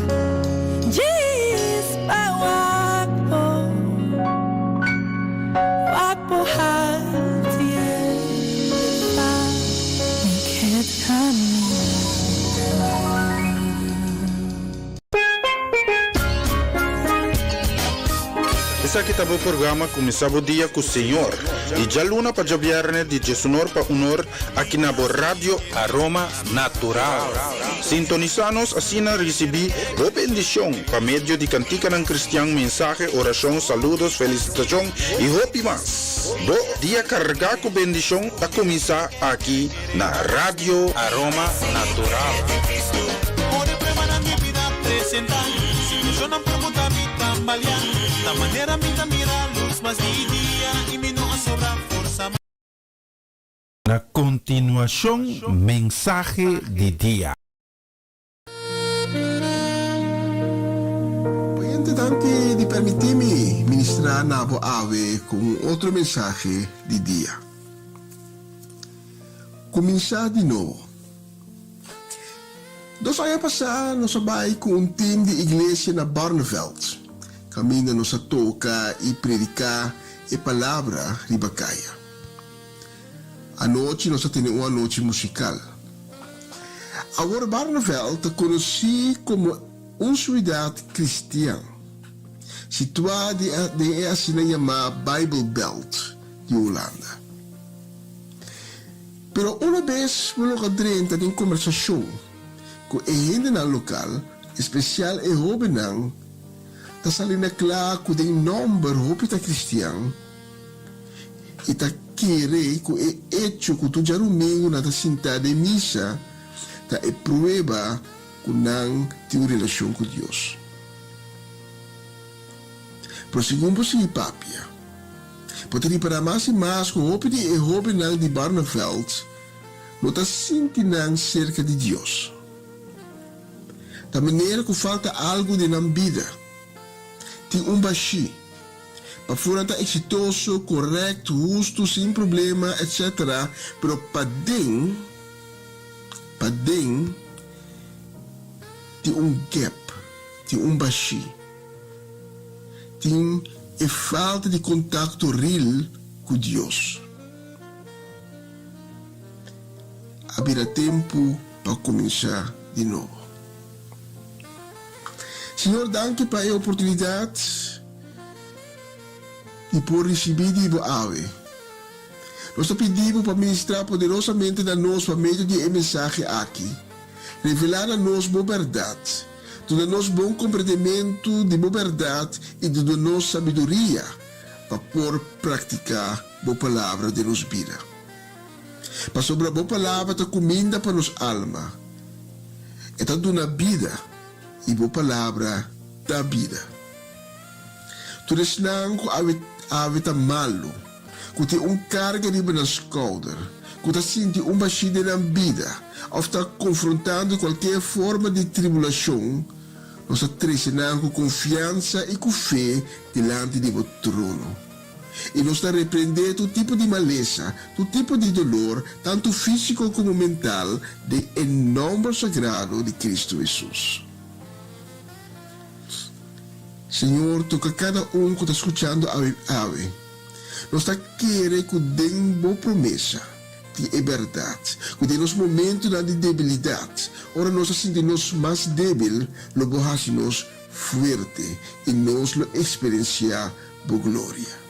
djis pa wak bo, wak bo hart i elevá mi ke ta mi. Esaki ta bo programa Kuminsá bo dia ku Señor, di djaluna pa djabièrnè di djesunor pa unor aki na bo Radio Aroma Natural. Sintonisá nos asina risibí bo bendishon pa medio di kantikanan kristian, mensahe, orashon, saludos, felisitashon i hopi mas. Bo dia kargá ku bendishon ta kuminsá aki na Radio Aroma Natural. Na kontinuashon mensahe di dia. Oyente danki di permiti mi ministra na bo awe ku un otro mensahe di dia. Kuminsá di nobo. Dos aña pasá nos a bai ku un tim di iglesia na Barneveld, kaminda nos a toka i prediká e palabra riba kaya. Anochi nos a tene un anochi musikal. Awor Barneveld ta konosí komo un suidat kristian, situá den e asina yamá Bible Belt di Hulanda. Pero una bes bo logra drenta den kombersashon ku e hendenan lokal, espesial e hóbennan, ta sali na kla ku den nòmber hopi ta kristian i ta kere ku e echo ku tur djarumingu nan ta sintá den misa ta e prueba ku nan tin un relashon ku Dios. Pero segun bo sigui papia, bo ta ripará mas i mas ku hopi di e hóbennan di Barneveld no ta sinti nan serka di Dios. Ta manera ku falta algu den nan bida. Tin un bashí. Pafó nan ta eksitoso, korèkt, hustu, sin problema, etcetera, pero paden, paden tin un gèp, tin un bashí. Tin e falta di kontakto ril ku Dios. A bira tempu pa kuminsá di nobo. Señor danki pa e oportunidat di por risibí di Bo awe. Nos ta pidi Bo pa ministrá poderosamente na nos pa medio di e mensahe aki. Revelá na nos Bo bèrdat. Duna nos bon komprendementu di bo bèrdat i duna nos sabiduria pa por praktiká bo palabra den nos bida. Pasobra bo palabra ta kuminda pa nos alma, e ta duna bida, i bo palabra ta bida. Tur esnan ku awe awe ta malu, ku tin un karga riba nan skouder, ku ta sinti un bashí den nan bida òf ta konfrontando kualke forma di tribulashon, nos ta trese nan ku konfiansa i ku fe dilanti di bo trono. I nos ta reprendé tur tipo di malesa, tur tipo di dolor, tantu físiko komo mental, den e nòmber sagrado di Kristu Hesus. Señor, toca cada un cu ta scuchando awe awe. Nos ta kere cu den Bo promesa tin e berdad, cu den nos momentonan di debilidad, ora nos ta sinti nos mas debil, lo Bo haci nos fuerte y nos lo experiencia Bo gloria.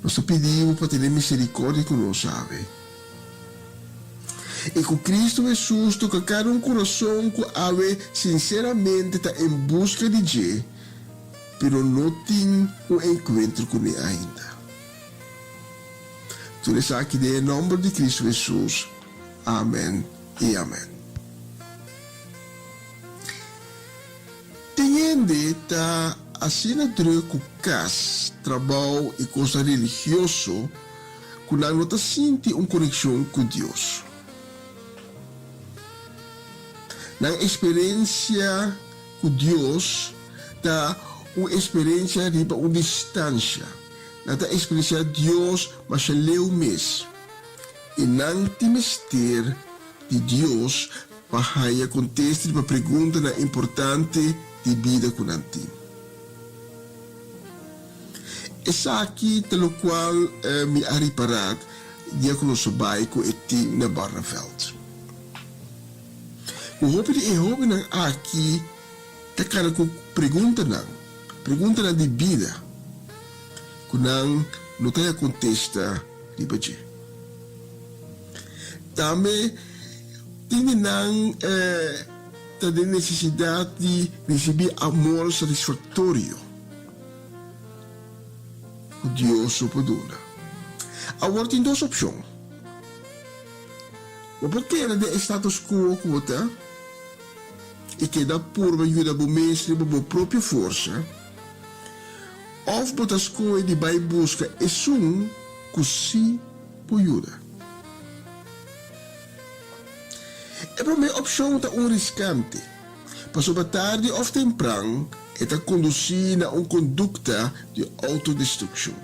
Nos ta pidi Bo pa tene misericordia cu nos awe. I ku Kristu Hesus toka kada un kurason ku awe sinseramente ta en buska di dje, pero no tin un enkuentro kuné ainda. Tur esaki den e nòmber di Kristu Hesus, amen i amen. Tin hende ta asina drùk ku kas, trabou i kosnan religioso ku nan no ta sinti un konekshon ku Dios. Nan eksperensia ku Dios ta un eksperensia riba un distansha. Nan ta eksperensiá Dios masha leu mes, i nan tin mester di Dios. pa haña kontesta riba preguntanan importante di bida ku nan tin. Esaki ta lokual mi a ripará dia ku nos a bai ku e tim na Barneveld. Ku hopi di e hóbennan aki ta kana ku preguntanan, preguntanan di bida, ku nan no ta haña kontesta riba dje. Tambe tin di nan ta den nesesidat di risibí amor satisfaktorio ku Dios lo por duna. Awor tin dos opshon. Bo por keda den e status quo ku bo ta i keda purba yuda bo mes riba bo propio forsa, òf bo ta skohe di bai buska esun ku sí por yuda. E promé opshon ta un riskante, pasobra tardi òf tempran e ta kondusí na un kondukta di outodestrukshon.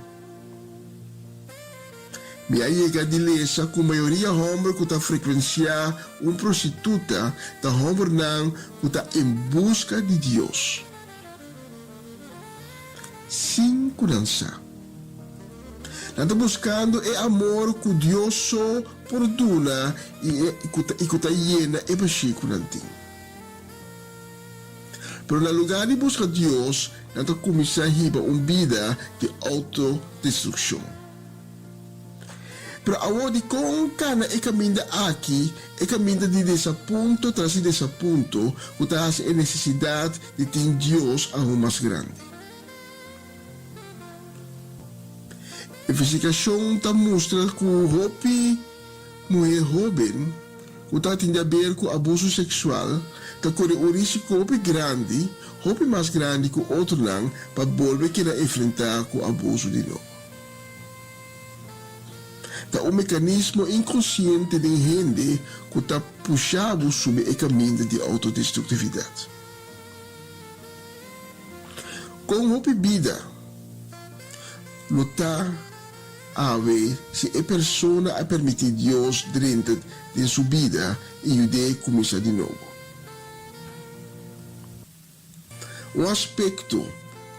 Mi a yega di lesa ku mayoria hòmber ku ta frekuensiá un prostituta ta hòmbernan ku ta en buska di Dios, sin ku nan sa. Nan ta buskando e amor ku Dios so por duna i ku ta yena e bashí ku nan tin. Pero na lugá di buska Dios, nan ta kuminsá hiba un bida di outodestrukshon. Pero awor dikon kana e kaminda aki, e kaminda di desapunto tras di desapunto ku ta hasi e nesesidat di tin Dios aun mas grandi? Investigashon ta mustra ku hopi muhé hóben ku ta tin di aber ku abuso seksual ta kore un risiko hopi grandi, hopi mas grandi ku otronan, pa bolbe keda enfrentá ku abuso di nobo. Ta un mekanismo inkonsiente den hende ku ta pusha bo subi e kaminda di outodestruktividat. Kon hopi bida lo ta awe si e persona a permití Dios drenta den su bida i yud'é kuminsá di nobo? Un aspekto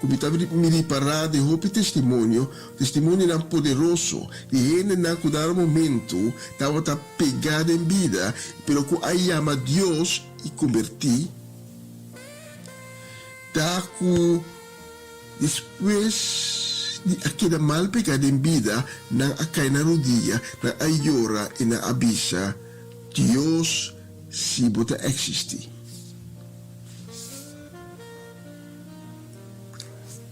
ku mi ta mi ripará den hopi testimonio, testimonionan poderoso di hendenan ku dado momentu tabata pegá den bida pero ku a yama Dios i kombertí, ta ku despues di a keda mal pegá den bida nan a kai na rudia, nan a yora i nan a bisa, Dios, si bo ta eksistí.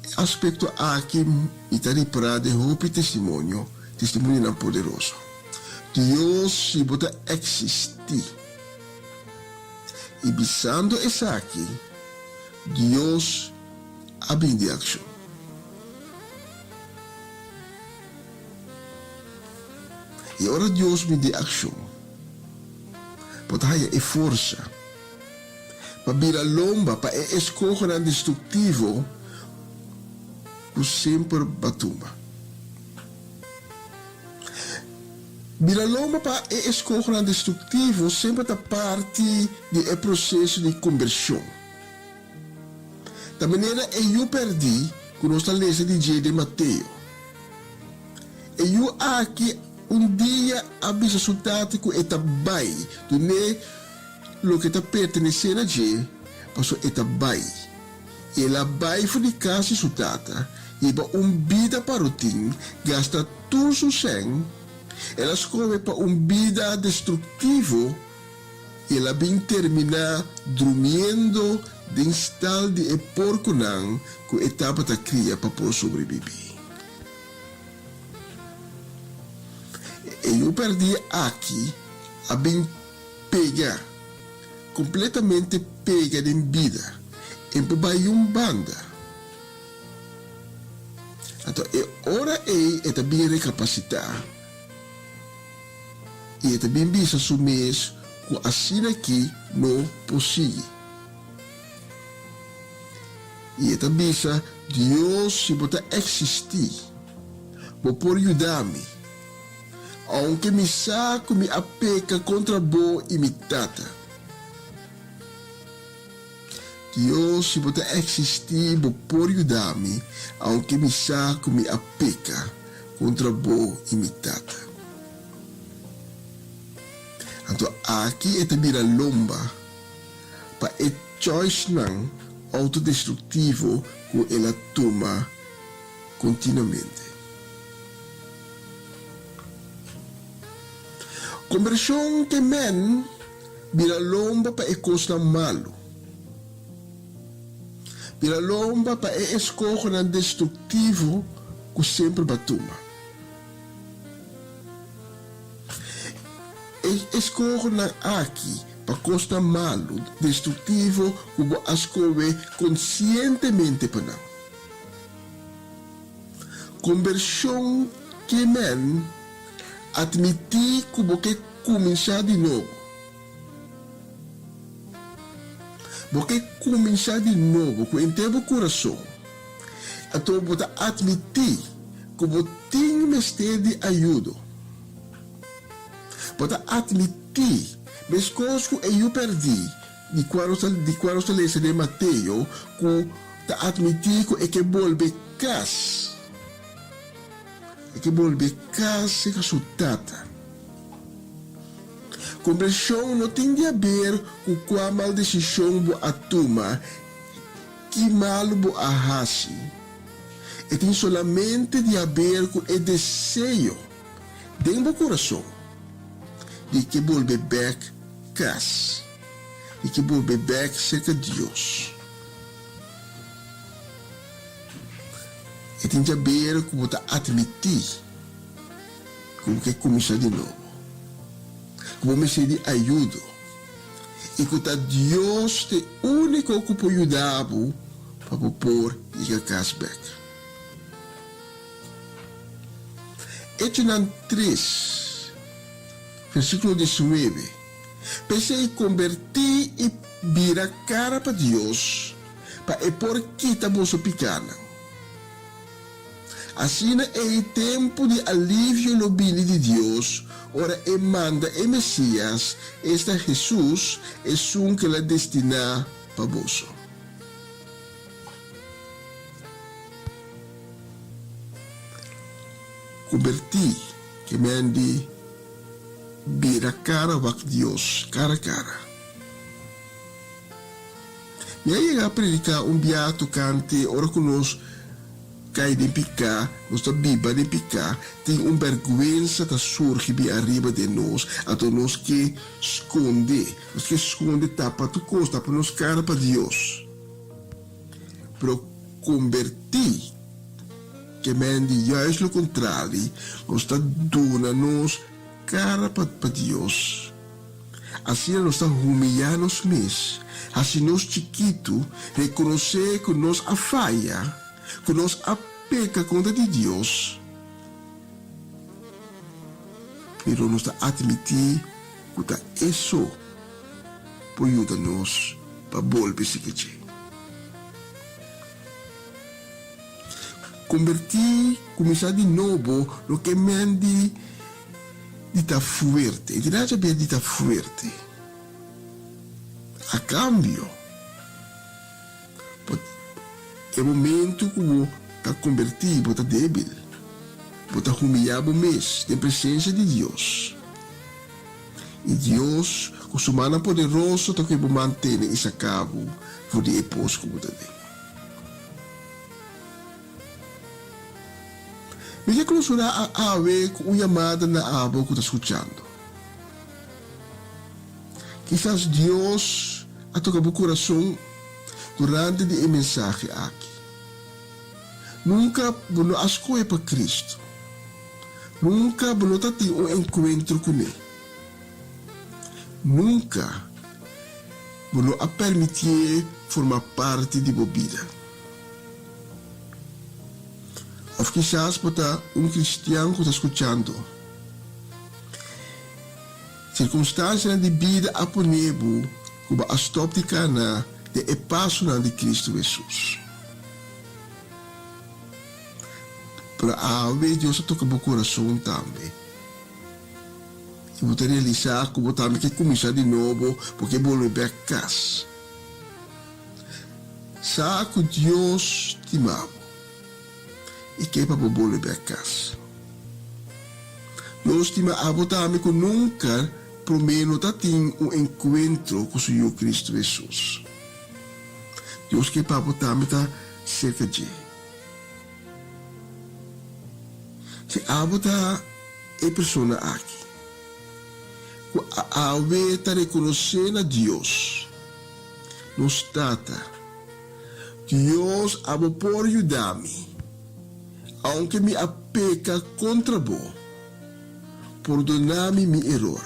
E aspekto aki mi ta ripará den hopi testimonio, testimonionan poderoso. Dios si bo ta eksistí. I bisando esaki, Dios a bin den akshon. I ora Dios bin den akshon, bo ta haña e forsa. Pa bira lomba pa e eskohonan destruktivo ku semper ba tuma. Bira lomba pa e eskohonan destruktivo semper ta parti di e proseso di kombershon. Ta manera e yu pèrdí ku nos ta lesa di dje den Mateo. E yu aki un dia a bisa su tata ku e ta bai dun'é Loke ta pertenesé na dje, pasobra e ta bai. El a bai for di kas di su tata, hiba un bida parotin, gasta tur su sèn. El a skohe pa un bida destruktivo i el a bin terminá drumiendo den stal di e porkonan ku e tabata kria pa por sobrebibí. E yu pèrdí aki a bin Pega, completamente pega den bida, en por bay un banda. Anto e ora ey e ta bin recapacita y e ta bin bisa su mes cu asina aki no por sigui. Y e ta bisa, Dios si bo ta existi, bo por yuda mi. Aunke mi sa ku mi a peka kontra bo i mi tata. Dios, si bo ta eksistí, bo por yuda mi, aunke mi sa ku mi a peka kontra bo i mi tata. Anto aki e ta bira lomba pa e choicenan autodestruktivo ku el a tuma kontinuamente. Kombershon ke men bira lomba pa e kosnan malu. Bira lomba pa e eskohonan destruktivo ku semper bo a tuma. E eskohonan aki pa kosnan malu, destruktivo ku bo a skohe konsientemente pa nan. Kombershon ke men atmití ku bo ke kuminsá di nobo. Bo ke kuminsá di nobo ku henter bo kurason. Anto bo ta atmití ku bo tin mester di ayudo. Bo ta atmití, meskos ku e yu pèrdí di kua nos ta di kua nos ta lesa den Mateo, ku ta atmití ku e ke bolbe kas. E ke bolbe kas serka su tata. Kombershon no tin di haber ku kua mal desishon bo a tuma, ki malu bo a hasi. E tin solamente di haber ku e deseo den bo kurason di ke bolbe bèk kas, di ke bolbe bèk serka Dios. E tin di haber ku bo ta atmití ku bo ke kuminsá di nobo, ku bo mester di ayudo i ku ta Dios ta e úniko ku por yuda bo pa bo por yega kas bèk. Echonan tres, versíkulo diesnuebe, P'esei kombertí i bira kara pa Dios, pa e por kita boso pikánan. Asina ei tempu di alivio lo bini di Dios ora e manda e Mesías, esta Hesus, esun ku el a destiná pa boso. Kombertí ke men di bira kara wak Dios kara kara. Mi a yega a prediká un bia tokante ora ku nos kai den piká, nos ta biba den piká, tin un bèrgwensa ta surgi bin ariba den nos, anto nos ke skonde, nos ke skonde tapa tur kos, tapa nos kara pa Dios. Pero kombertí ke men di juist lo kontrali, nos ta duna nos kara pa Dios. Asina nos ta humiyá nos mes, hasi nos chikitu, rekonosé ku nos a faya, ku nos a peka kontra di Dios, pero nos ta atmití ku ta E so por yuda nos pa bolbe sigui dje. Kombertí, kuminsá di nobo, loke men di. Di ta fuerte. E tin hacha bia di ta fuerte. A cambio, bo e momento cu bo ta converti, bo ta debil. Bo ta humiya bo mes den presencia di Dios. Y Dios, cu su mannan poderoso ta cu bo mantene y saca bo for di e pos cu bo ta den. Mi ke klosurá a awe ku un yamada na abo ku ta skuchando. Kisas Dios a toka bo kurason durante di e mensahe aki. Nunka bo no a skohe pa Kristu. Nunka bo no ta tin un enkuentro kuné. Nunka bo no a permitié forma parti di bo bida. Of kisas bo ta un kristian ku ta skuchando. Sirkunstansianan di bida a pone bo ku bo a stòp di kana den e pasonan di Kristu Hesus. Pero awe Dios a toka bo kurason tambe. I bo ta realisá ku bo tambe ke kuminsá di nobo, bo ke bolbe bèk kas. Sa ku Dios stima bo i ke pa bo bolbe bek kas. Dios stima abo tambe ku nunka promé no ta tin un enkuentro ku su Yu Kristu Hesus. Dios ke pa bo tambe ta serka dje. Si abo ta e persona aki ku awe ta rekonosé na Dios, nos Tata, Dios abo por yuda mi, aunke mi a peka kontra bo, pordona mi mi eror.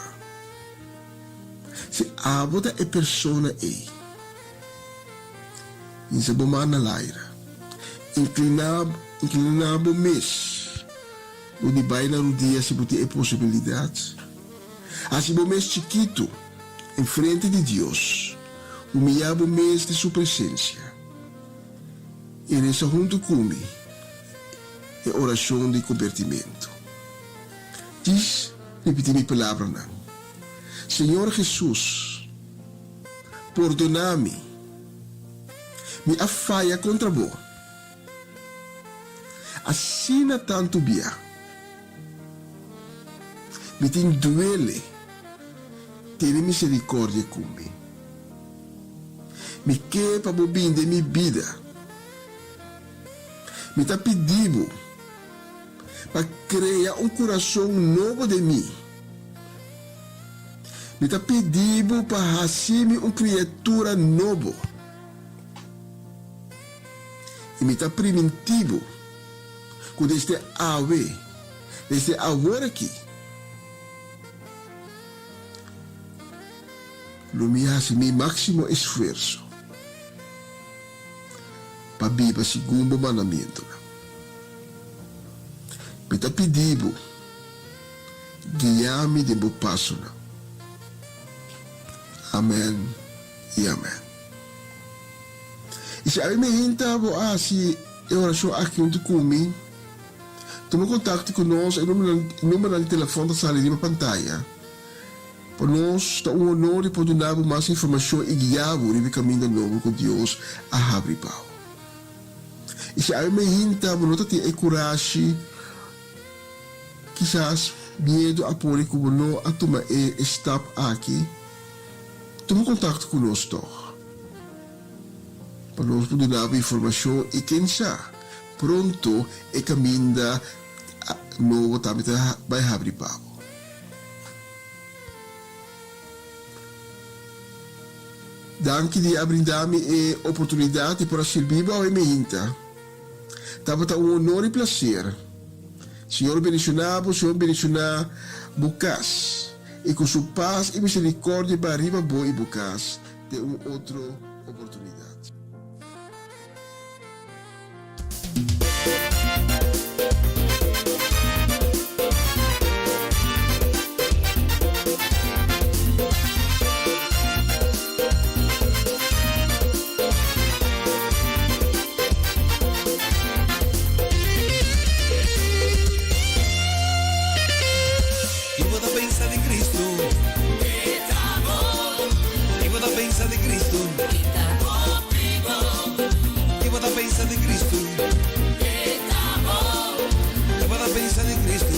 Si abo ta e persona ei, Hinsa bo man na laira. Inkliná, inkliná bo mes dor di bai na rudia si bo tin e posibilidat. Hasi bo mes chikitu en frente di Dios, humiyá bo mes den su presensia i resa huntu ku mi e orashon di kombertimentu. Djis ripití mi palabranan, Señor Hesus, Pordoná mi. Mi a faya kontra bo. Asina tantu bia. Mi tin duele. Tene miserikòrdia ku mi. Mi ke pa bo bin den mi bida. Mi ta pidi bo pa krea un kurason nobo den mi. Mi ta pidi bo pa hasi mi un kriatura nobo. I mi ta priminti bo ku desde awe, desde awor aki, lo mi hasi mi máksimo esfuerso pa biba segun bo mandamentunan. Mi ta pidi bo. Guia mi den bo pasonan. Amen i amen. I si awe mi hinta bo a hasi e orashon aki huntu ku mi, tuma kontakto ku nos, e numbernan di telefòn ta sali riba pantaya. Pa nos ta un honor di por duna bo mas informashon i guia bo riba e kaminda nobo ku Dios a habri pa bo. I si awe mi hinta bo no ta tin e kurashi, Kisas miedu a pone ku bo no a tuma e stap aki. Tuma kontakto ku nos tòg pa nos por duna bo informashon i ken sa, pronto e kaminda nobo tambe ta bai habri pa bo. Danki di a brinda mi e oportunidat di por a sirbi bo awe meinta. Tabata un honor i placer. Señor bendiciona bo, Señor bendiciona bo cas, i cu su paz i misericordia ba riba bo i bo cas den un otro oportunidad. Ki bo ta pensa di Cristo? Ki bo ta pensa di Cristo? Ki bo ta pensa di Cristo? Ki bo ta pensa di Cristo?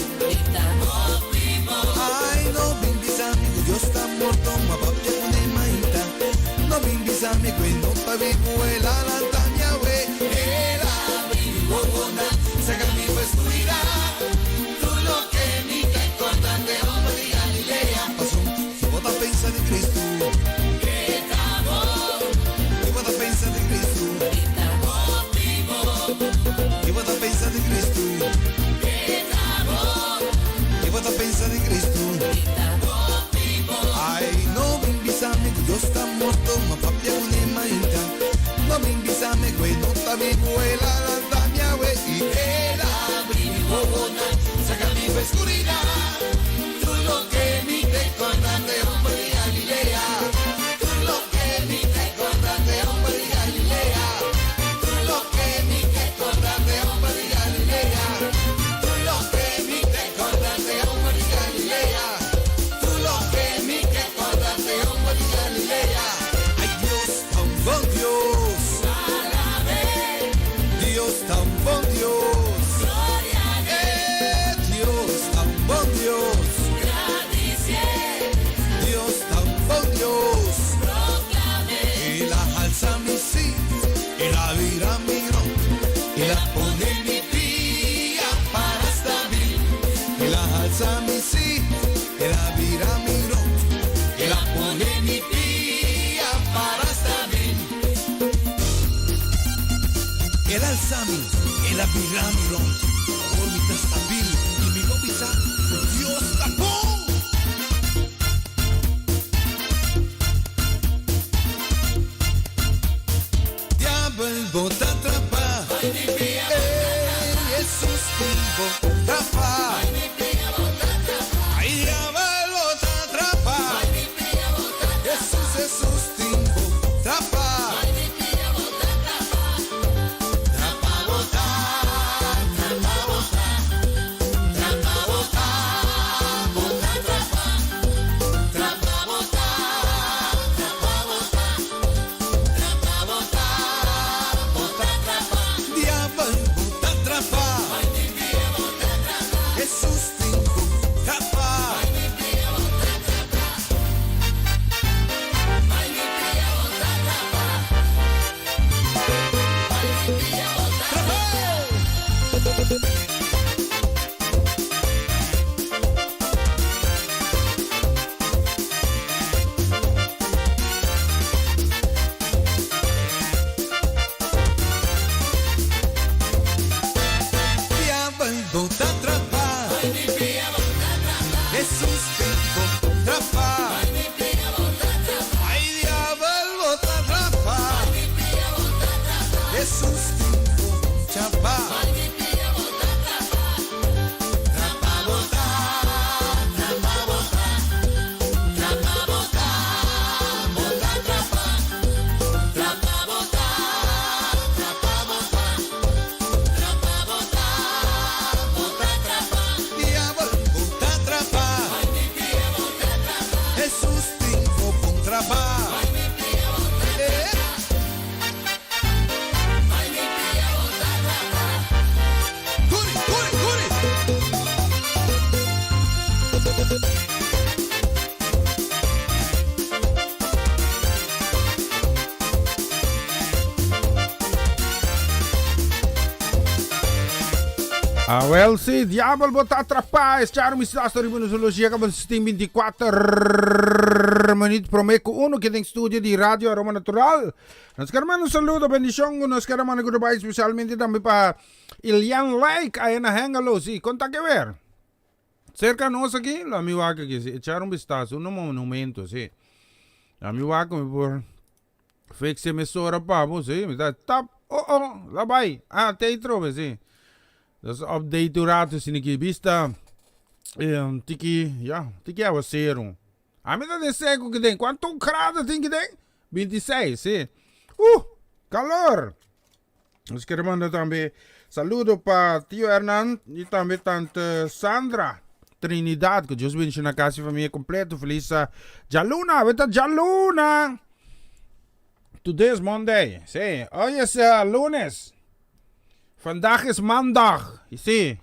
Ai, no bin bisa mi ku Dios ta morto, ma papia ku ne mainta. No bin bisa mi ku e no ta bibu, el a lanta mi awe. El a abri mi wowonan, saka mi for skuridat. Tur loke mi ta korda t'e homber di Galilea. Pasobra si bo ta pensa di Cristo, si bo ta pensa di Cristo, si bo ta pensa di Cristo. Ki bo ta pensa di Cristo? Ai, no bin bisa mi ku Dios ta morto, ma papia ku ne mainta. No bin bisa mi ku e no ta bibu, el a lanta mi awe i el a abri mi wowonan, saka mi for skuridat. Tur loke mi te korda t'e homber di Galilea. Tur loke mi te korda t'e homber di Galilea. Tur loke mi te korda t'e homber di Galilea. Tur loke mi te korda t'e homber di Galilea. Tur loke mi ke korda t'e homber di Galilea. Ay Dios ta un bon Dios. El a alsa mi, El a bira mi rònt. Awor mi ta stabil i mi lo bisa ku Dios ta bon! Diabel bo ta trapa, ey, Jesus tin bo trapa. Ay, diabel bo ta trapa, Jesus, Jesus tin bo trapa. Trapa bo ta, trapa bo ta, trapa bo ta, bo ta trapa. Trapa bo ta, trapa bo ta, trapa bo ta, bo ta trapa. Diabel bo ta trapa. Jesus tin bo trapa. Diabel bo ta trapa. Jesus tin bo trapa. Ay diabel bo ta trapa. Jesus tin bo chapa. Trapa bo ta, trapa bo ta, trapa bo ta, bo ta trapa. Trapa bo ta, trapa bo ta, trapa bo ta, bo ta trapa. Diabel bo ta trapa. Jesus tin bo bon trapa. Eh. Kuri, kuri, kuri. Ah, wel, si, diabel bo ta atrapá. Es Charo mi sta riba nos logia kaba 24 minuut prome ku uno ki den studio di Radio Aroma Natural. Nos quiere manda un saludo, bendición, nos quiere manda goodbye especialmente tambe pa Ilian Like, ahí na Hengelo, sí, conta que ver. Cerca nos aquí, la mi wak aquí, sí, echar un vistazo, un monumento, sí. La mi wak mi por fixe emisora pa bo, sí, mi ta tap, oh oh, la bai, ah, te trobe, sí. Dus update un rato, si ni vista, tiki, ja, tiki aguacero. A mi ta den seco ki den, cuanto grado tin ki den? 26, sí. Calor! Nos quiere manda tambe saludo pa tío Hernan y tambe tante Sandra Trinidad. Que Dios bendice na casa y familia completo. Feliz Djaluna, beta Djaluna! Today is Monday. Sí, hoy es lunes. Vandaag is maandag. Sí.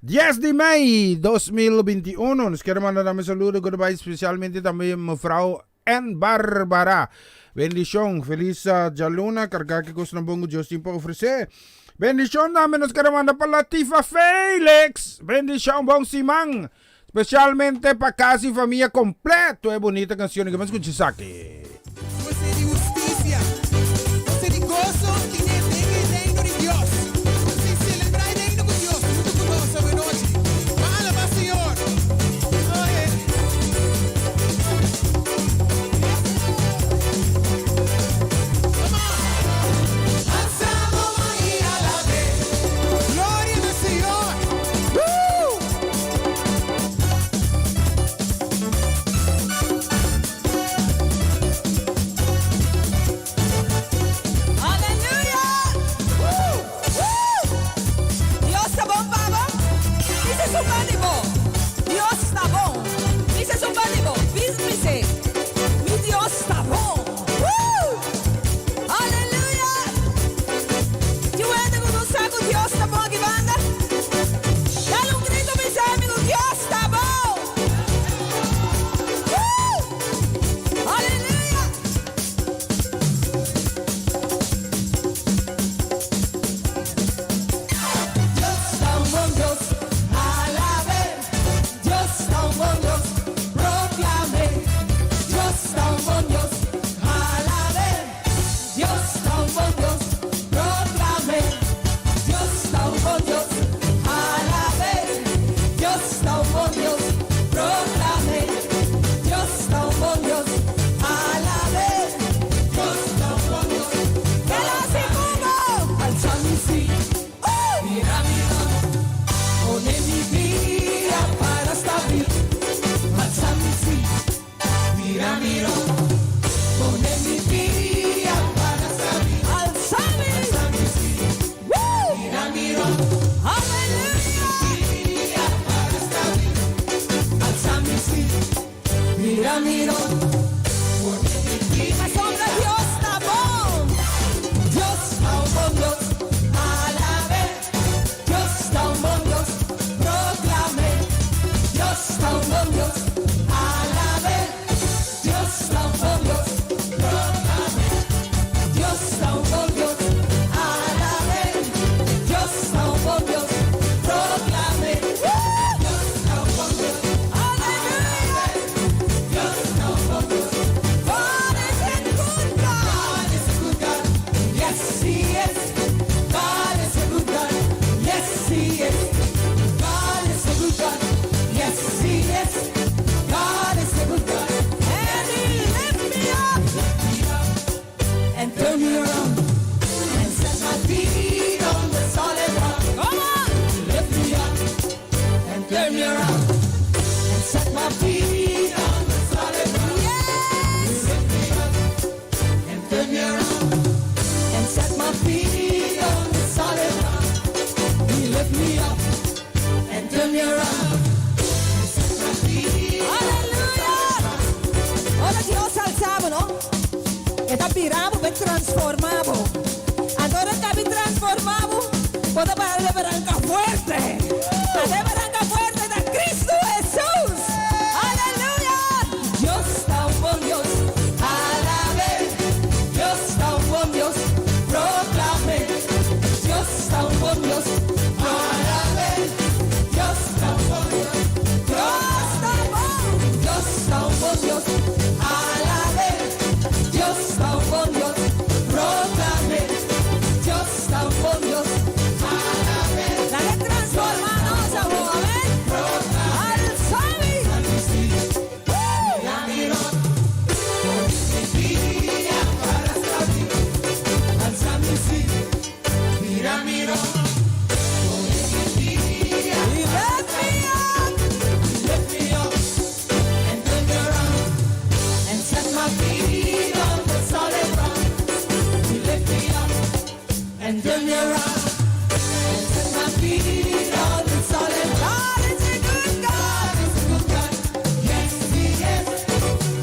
10 di mei 2021. Nos quiere mandar tambe saludo goodbye especialmente tambe mevrouw en Barbara. Bendicion. Feliz djaluna. Carga ki cos nan bon cu Dios tin pa ofrece. Bendicion tambe nos quiere manda pa Latifa Felix. Bendicion. Bon siman. Specialmente pa casa y famia completo. E bonita cancion aki. Ban scucha esaki. Bo di husticia, bo di goso tin e den e reino di Dios. Bo celebra e reino cu Dios hunto cu nos awe nochi. Ban alaba Señor. Oye. Come on. Alza bo man y alab'e. Gloria na Señor. Woo! me around and set my feet on the solid rock. He lift me up and turn me around. And set my feet Aleluya! Ora Dios alsa bo, no? E ta bira bo, transforma bo. Anto ora e ta transforma bo, bo ta para riba baranka fuerte. E baranka fuerte ta Cristo Jesus. Aleluya! Dios ta un bon Dios. Alab'E. Dios ta un bon Dios. Proklam'E. Dios ta un bon Dios. Alab'E. Dios ta un bon Dios. Dios ta bon. Dios ta un bon Dios. Alab'E. Dios ta un bon Dios. Proklam'E. Dios ta un bon Dios. Alab'E. Dale transforma nos, amor. Amèn. Alsa mi. Woo! He lift me up. Lift me up and turn me around and set my feet on the solid rock. He lift me up and turn me around and set my feet on the solid rock. God is a good God. God is a good God. Yes, He is.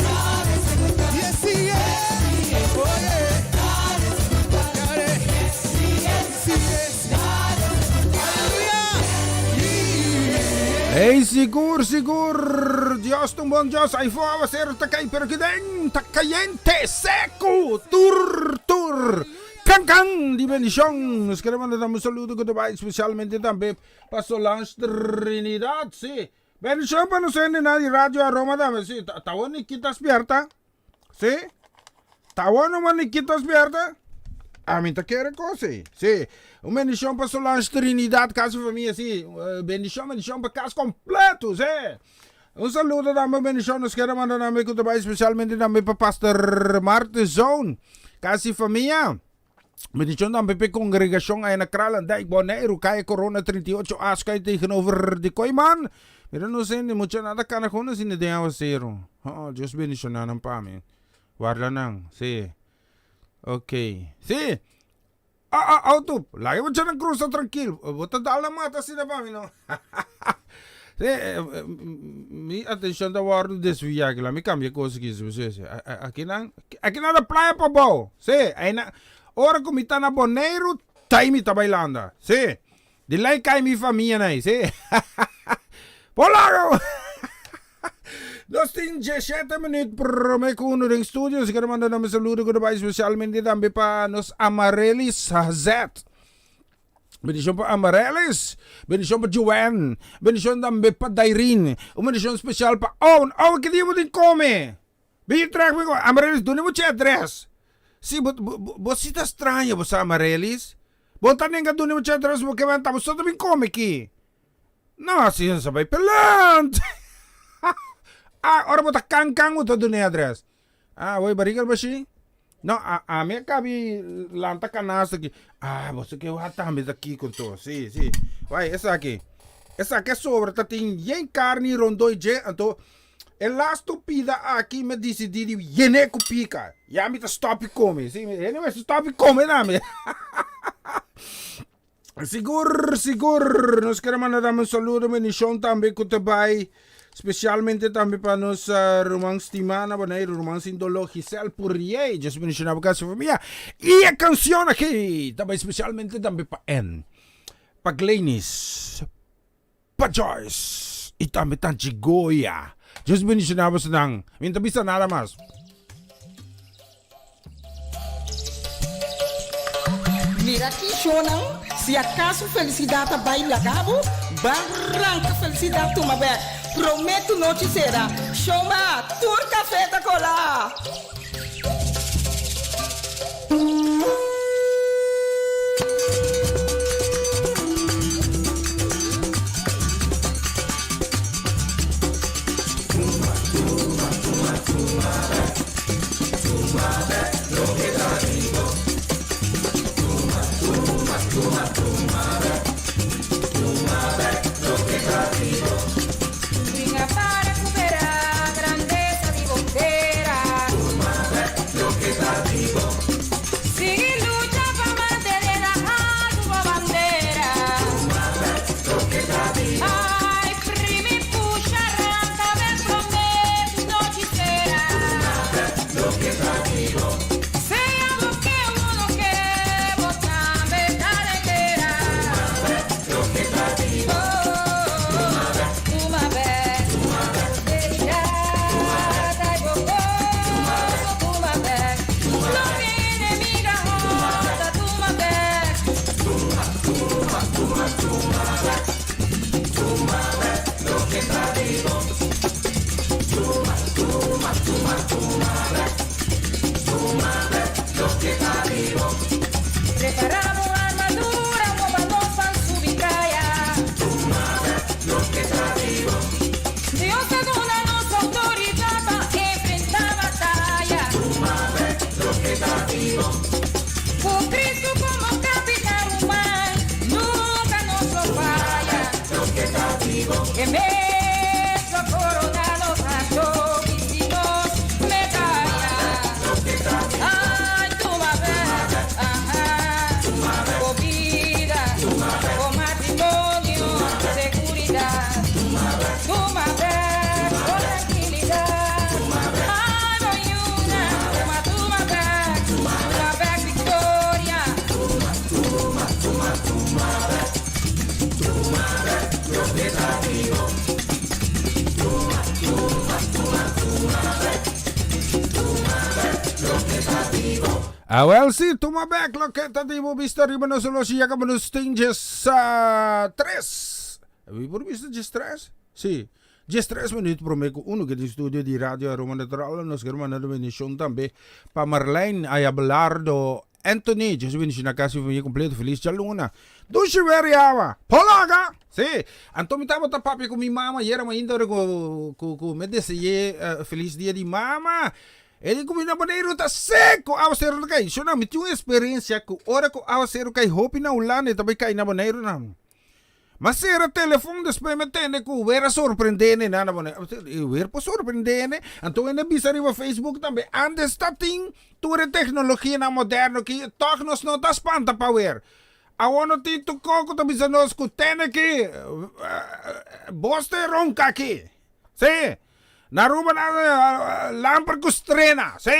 God is a good God. Yes, he is. Oh, yeah. God is a good God. Got it. Yes, He is. Yes, he is. God is a good God. Hallelujah. Hey, sigur, sigur. Dios, un bon Dios. Afó awaseru ta kai, pero aki den ta kayente, seku. Tur, tur. Kan, kan, di bendishon. Nos ke manda un saludo ku ta spesialmente tambe pa Solange Trinidad, si. Bendishon pa nos na Radio Aroma tambe, si. Ta bon Nikita spierta? Si? Ta bon Nikita spierta? Ami ta kere kos, si. Si. Un bendishon pa Solange Trinidad, kas famia, si. Bendishon, bendishon pa kas kompleto, si. Un saludo tambe, bendishon. Nos ke manda tambe ku ta spesialmente tambe pa Pastor Martezon, kas famia. Bendishon tambe pa kongregashon ei na Kralendijk, Boneiru, Kaya Corona 38 Aska tegenover de Kooiman. Mira no sé, ni mucha nada kana gewoon asina den awaseru. Oh, Dios bendishoná nan pa mi. Warda nan, si. Ok. Si. Ah, ah, auto. Laga mucha nan krusa trankil. Bo ta dal nan mata asina pa mi, no? Si, mi atenshon ta wòrdu desviá aki. Laat mi kambia kos aki. Si, si. Aki nan, aki nan ta Playa Pabou. Si, ei nan, ora ku mi ta na Boneiru, tai mi ta bailando. Si. Di lei kai mi famia nai, si. Por laga! Nos tin 17 minüt promé ku unu den studio. Si ke manda un saludo ku ta spesialmente tambe pa nos Amarelis Hazet. Bendishon pa Amarelis, bendishon pa Joanne, bendishon tambe pa Dairin, un bendishon spesial pa Owen. Owen, ki dia bo tin kome? Bin trek mi Amarelis, duna bo adres. Si, bo, bo, bo si ta straño bo sa Amarelis. Bo ta nenga duna bo adres bo ke ban ta bo so ta bin kome aki. No, si sa bai pelant. Ah, ora bo ta kan kan bo ta duna e adres. Ah, woi barriga bashi. No, ami a kabi lanta kanasta aki. Ah, bo ke wak tambe ta kiko anto. Si, si. Wai, esaki. Esaki a sobra ta tin yen karni rondó i dje, anto e lastu pida aki mi a disidí di yen'é ku pika. Ya mi ta stòp di kome. Si, hende mester stòp di kome tambe. Sigur, sigur. Nos ke manda tambe un saludo, bendishon tambe ku ta bai spesialmente tambe pa nos ruman stimá na Boneiru, ruman sin doló, Giselle Pourier. Dios bendishoná bo kas i famia. I e kanshon aki ta bai spesialmente tambe pa Ann, pa Glenis, pa Joyce i tambe Tanchi Goya. Dios bendishoná bosonan. Mi no ta bisa nada mas. Mira ki shownan, si akaso felisidat a bai laga bo, ban ranka felisidat tuma bek. Promé tu nochi sera. Showma, tur kafé ta kola! Bringa pa rekuperá grandesa di bo tera. Awel si, tuma bek loke ta di bo bista riba nos oloshi ya kaba nos tin djes tres. Mi por bisa djes tres? Si, djes tres minuut prome ku uno ke den studio di Radio Aroma Natural. Nos ker manda un bendishon tambe pa Marlene Ayabelardo Anthony. Djes bendishon na kas i famia kompleto. Felis djaluna. Dushi wer yawa. Polaga! Si, anto mi tabata papia ku mi mama ayera mainta ora ku ku mi a dese'é felis dia di mama. E di ku mi na Boneiru ta seco, awaseru ta kai. Shona, mi tin un experiencia ku ora ku awaseru kai hopi na Hulanda e ta bai kai na Boneiru nan. M'a sera telefon despues mi a tende ku wer a sorprende ne na Boneiru. E wer por sorprende ne? Anto hende a bisa riba Facebook tambe, antes ta tin tur e teknologianan moderno aki, tòg nos no ta spanta pa wer. Awor no tin tur kos ku ta bisa nos ku tende aki, bos ta e ronka aki. Sí. Na Aruba nan lamper ku strena, sí.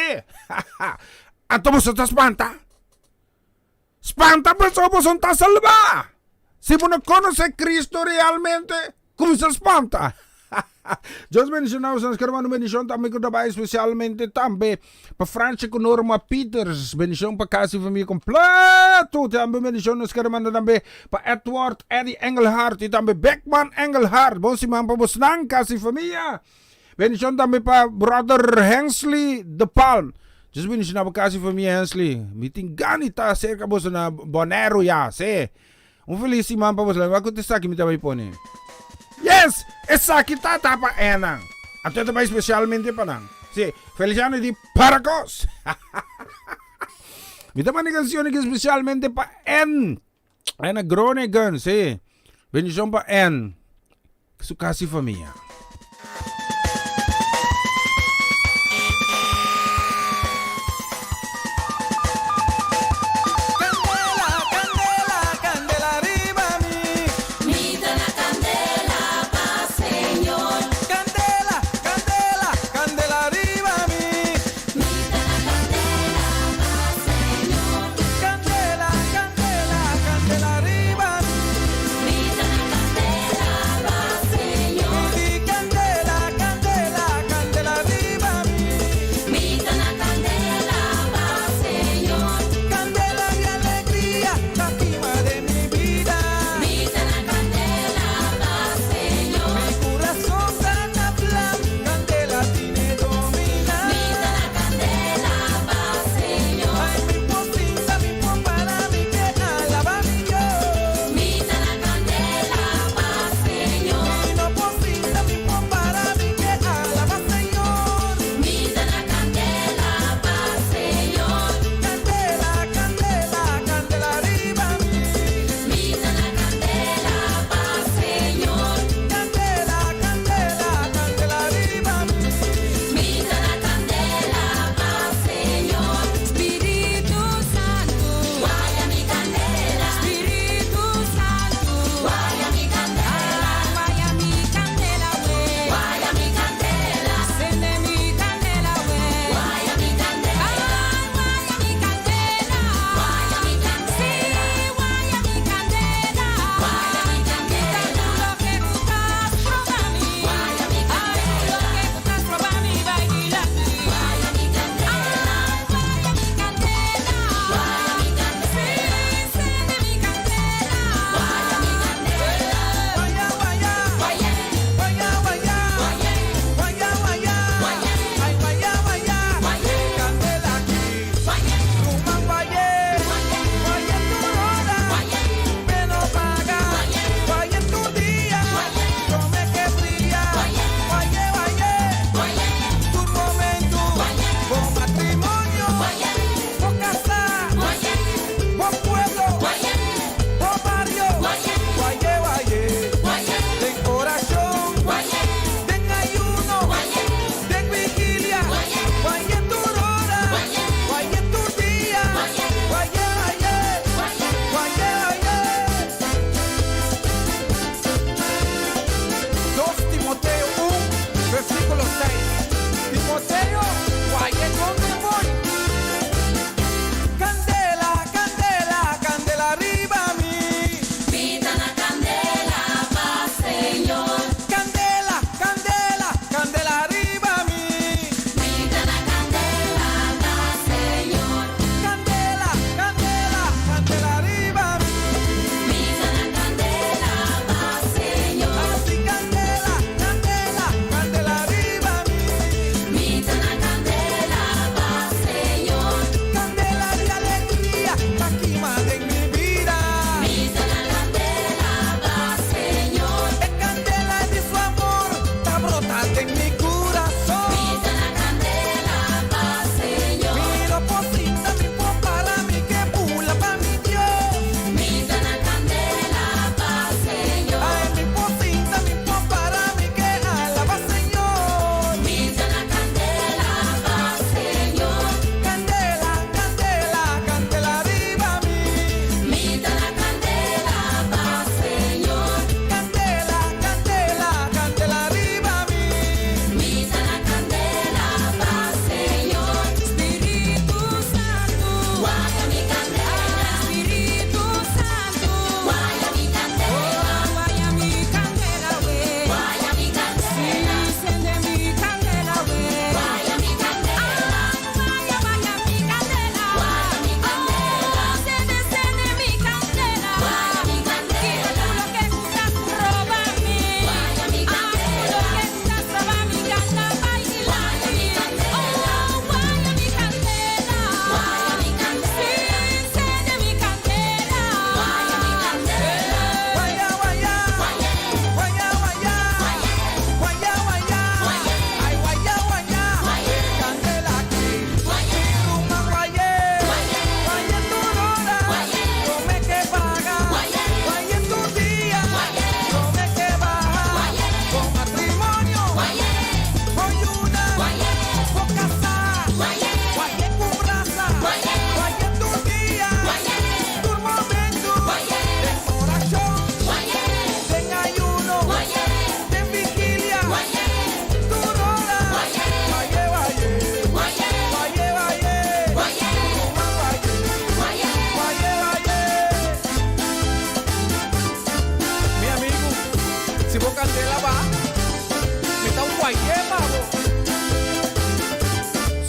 Anto boso ta spanta? Spanta pasobra boso no ta salbá. Si bo no konosé Cristo realmente, kuminsá spanta. Dios bendishoná boso. Nos kere manda un bendishon tambe ku ta bai spesialmente tambe pa Fransje ku Norma Pieters. Bendishon pa kas i famia kompleto. Tambe un bendishon nos kere manda tambe pa Edward Eddie Engelhardt i tambe Beckman Engelhardt. Bon siman pa bosnan, kas i famia. Bendishon tambe pa brother Hensley de Palm. Dios bendishoná bo kas i famia Hensley. Mi tin gana di ta serka boso na Boneiru ya, sí. Un felis siman pa boso. Wak ku esaki mi ta bai pone. Yes! Esaki ta ta pa enan. Anto e ta bai spesialmente pa nan. Sí, Feliciano di Paracos. Mi ta manda e kanshon aki spesialmente pa en. Ena Groningen, sí. Bendishon pa en. Su kas i famia. Candela, candela, candela riba mi. Mi ta na candela pa Señor. Candela, candela, candela riba mi. Mi ta na candela pa Señor. Candela, candela, candela riba mi. Mi ta na candela pa Señor. Mi di.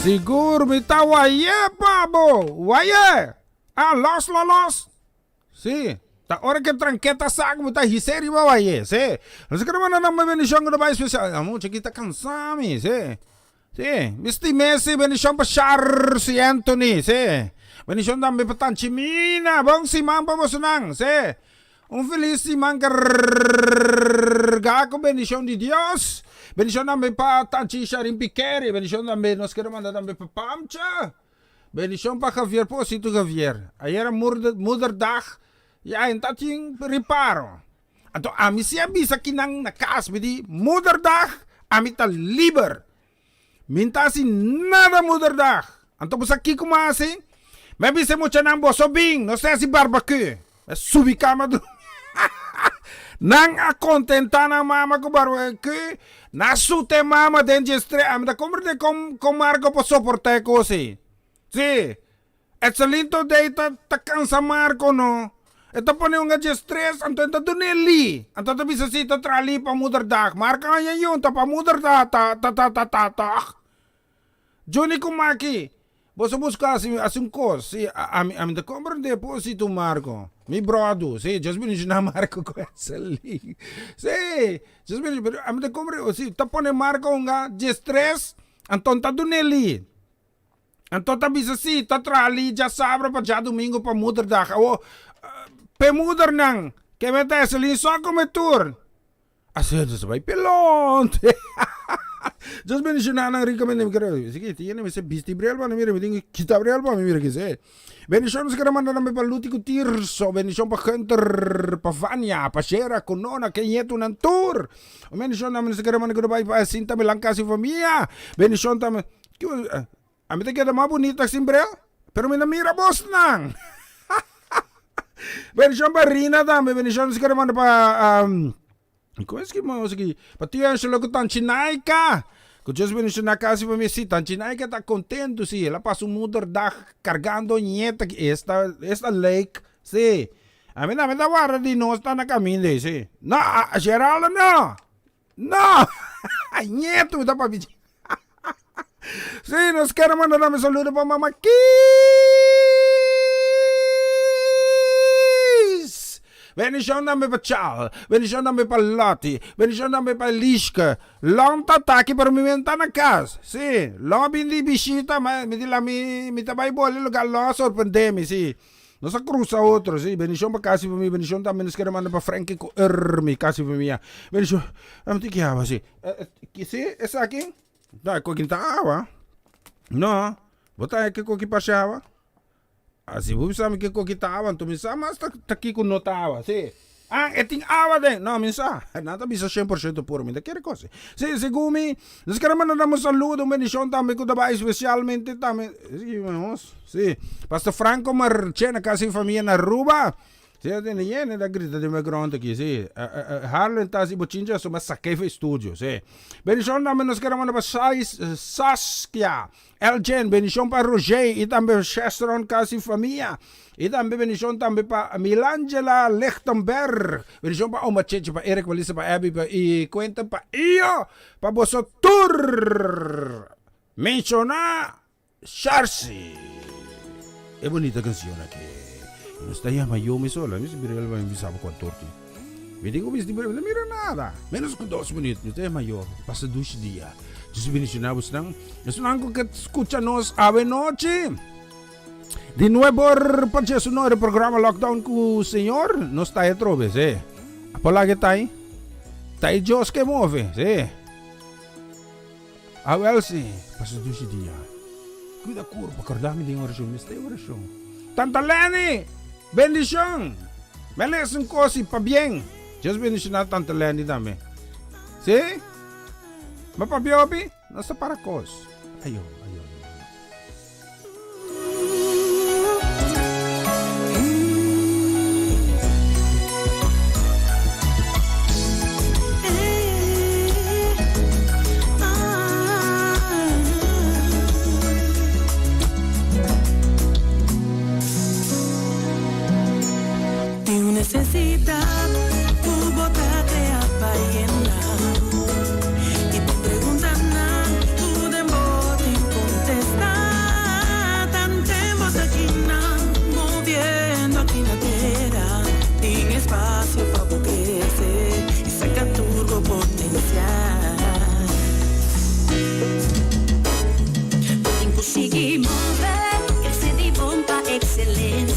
Sigur mi ta waye pa bo. Waye! Ah, los lo los. Si, ta ora ke tranketa sak bo ta his'é riba waye. Si. Nos kere manda nan bendishon ku ta bai spesial. A mucha ki ta kansa mi. Si. Si, mi stim'é si. Bendishon pa Charles i Anthony. Si. Bendishon tambe pa Tanchi Mina. Bon siman pa bosonan. Si. Un felis siman kargá ku bendishon di Dios. Bendishon tambe pa Tanchi Sharin Pikeri. Bendishon tambe nos kere manda tambe pa Pamcha. Bendishon pa Javier Posito Javier. Ayera Moederdag ya en ta tin riparo. Anto ami si a bisa kinan na kas mi di Moederdag ami ta liber. Mi n'ta hasi nada moederdag. Anto bo sa kiko mi a hasi? Mi a bisa e muchanan, Boso bin, nos ta hasi barbecue. Mi a subi kama drumi. Nan a kontentá nan mama ku barbecue. Nan a suta e mama den dje stre. Ami ta komprendé kon kon Marco por soportá e kos ei. Sí. Etselinto dei ta ta kansa Marco no. E ta pone un dje stress anto e ta dun'é li. Anto ta bisa si ta traha li pa moederdag. Marco haña yunta pa moederdag ta ta ta ta ta tòg. Johnny ku Maki, boso buska hasi hasi un kos. Si, ami ami ta komprendé posito Marco. Mi bròdu, si, djes bendishoná Marco ku Etselin. Si, djes bendishoná, pero ami ta komprendé, si, ta pone Marco hunga dje stress anto ta dun'é li. Anto ta bisa si, ta traha li djasabra pa djadumingu pa moederdag. Awo, p'e moedernan, ke men ta Esselin so kome tur. Asina ta bai pelonte. Dios bendiciona nan ricamente. Mi kere, si ki tiene mester bisti bril pa mi mira, mi tin ki kita bril pa mi mira kise. Bendicion nos kere manda tambe pa Luti ku Tirso, bendicion pa Gunter, pa Vania, pa Shera ku Nona, ke ñetunan tur. Un bendicion tambe nos kere manda ku ta bai pa Jacinta Milan kas i famia. Bendicion tambe. Ami ta keda mas bunita sin bril, pero mi no mira bosnan. Bendición pa Rina tambe, bendición si kere manda pa um, ¿cómo es que mos aquí? Pa tio Angelo ku Tanchi Naika. Ku Dios bendiciona casi pa mi. Sí, Tanchi Naika ta contento, sí. El a pasa un moederdag cargando nieta. Esta, esta leuk, sí. A mi tambe ta warda di nos ta na caminda, sí. No, Geraldo no. No! Nieto mi ta papia. Sí, nos quiere mandar un saludo pa Mama Kiss. Bendición tambe pa Chal, bendición tambe pa Lottie, bendición tambe pa Elishka. Lon ta taki pero mi men ta na cas. Sí, Lon a bin di bishita, ma mi di la mi mi ta bai boli lugar Lon a sorprende mi, sí. Nos a cruza otro, sí. Bendición pa casi famia. Bendición tambe nos quiere manda pa Frankie cu Ermi, casi famia. Bendición. Am ti ki awa, sí. Sí, esaki? Da, koki ta awa. No, bo ta ke koki parse awa? Asi bo bisa mi ke koki ta awa, anto mi sa mas ta, ta kiko no ta awa, sí. Ah, e tin awa den. No, mi sa. Nan ta bisa 100% puro. Mi ta kere kos. Sí, segun mi, nos kere manda nan un saludo, un bendicion tambe ku ta bai especialmente tambe. Sí, Pastor Franco Marchena, casa y familia na Aruba. Sí, tiene yene ta grita den background aki, sí. Harlan ta hasi bochincha, so mi a sak'é for e studio, sí. Bendicion tambe nos kere manda pa Saskia. Elgin, bendicion pa Roger y tambe Chestron casi famia. Y tambe bendicion tambe pa Milangela Lichtenberg. Bendicion pa Oma Cheche, pa Eric, pa Lisa, pa Abby, pa y Quentin, pa Io, pa boso tur. Menciona Sharcy. E bonita cancion aki. Nos ta yama yo mi sola. Mi si mira el mi bisa bo cuanto orti. Mi tin cu bisti mi no mira nada. Menos cu dos minuut. Mi ta yama yo. Pasa dushi dia. Dios bendiciona bosnan. Esnan cu ke scucha nos awe nochi. Di nuebe or pa diesunore programa Lockdown cu Señor. Nos ta atrobe, si. Apola ke ta ahí? Ta e Dios ke move, si. Awel si, pasa dushi dia. Cuida curpa, corda mi den oracion, mi sta den oracion. Tanta Lenny, bendicion. Mi a lesa un cos y pabien. Dios bendiciona Tanta Lenny tambe. Si? Ma papia hopi, nos ta para cos. Ayo, ayo, ayo. Tin un necesidad cu bo ta crea pa yena. Y bo preguntanan cu den bo tin.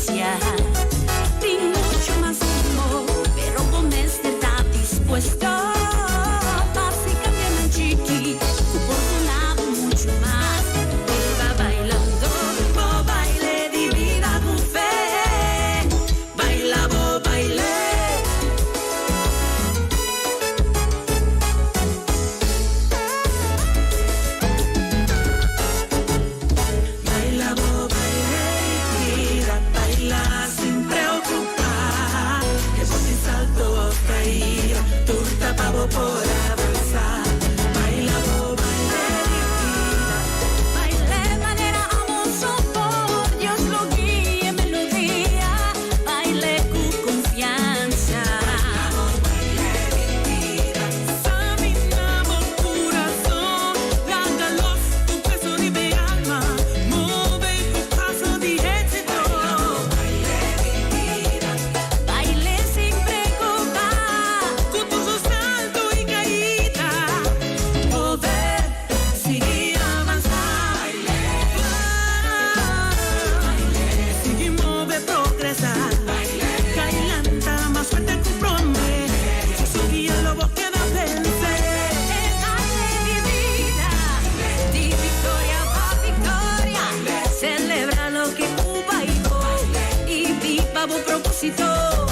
especial. Tin mucho mas mihó, pero bo mester ta dispuesto pa hasi kambionan chiki ku por duna bo mucho mas. Biba bailando bo baile di bida ku fe. Baila bo baile. Baila bo baile di bida, baila sin preocupa. E bo tin salto of caida, tur ta pa bo por avansa. Baila bo baile di bida. Baile manera abo so por, Dios lo guia e melodia. Baile cu confiansa. Samina bo curason, laga los tur peso di alma, move cu paso di exito. Baile sin preocupa. Cu tur salto y caida, poder sigui avansa. Sigui move, progresa. Cay lanta mas fuerte cu prome. Su guia lo bo keda vence. Baile di bida, di victoria pa victoria. Celebra loke cu bay y biba bo proposito.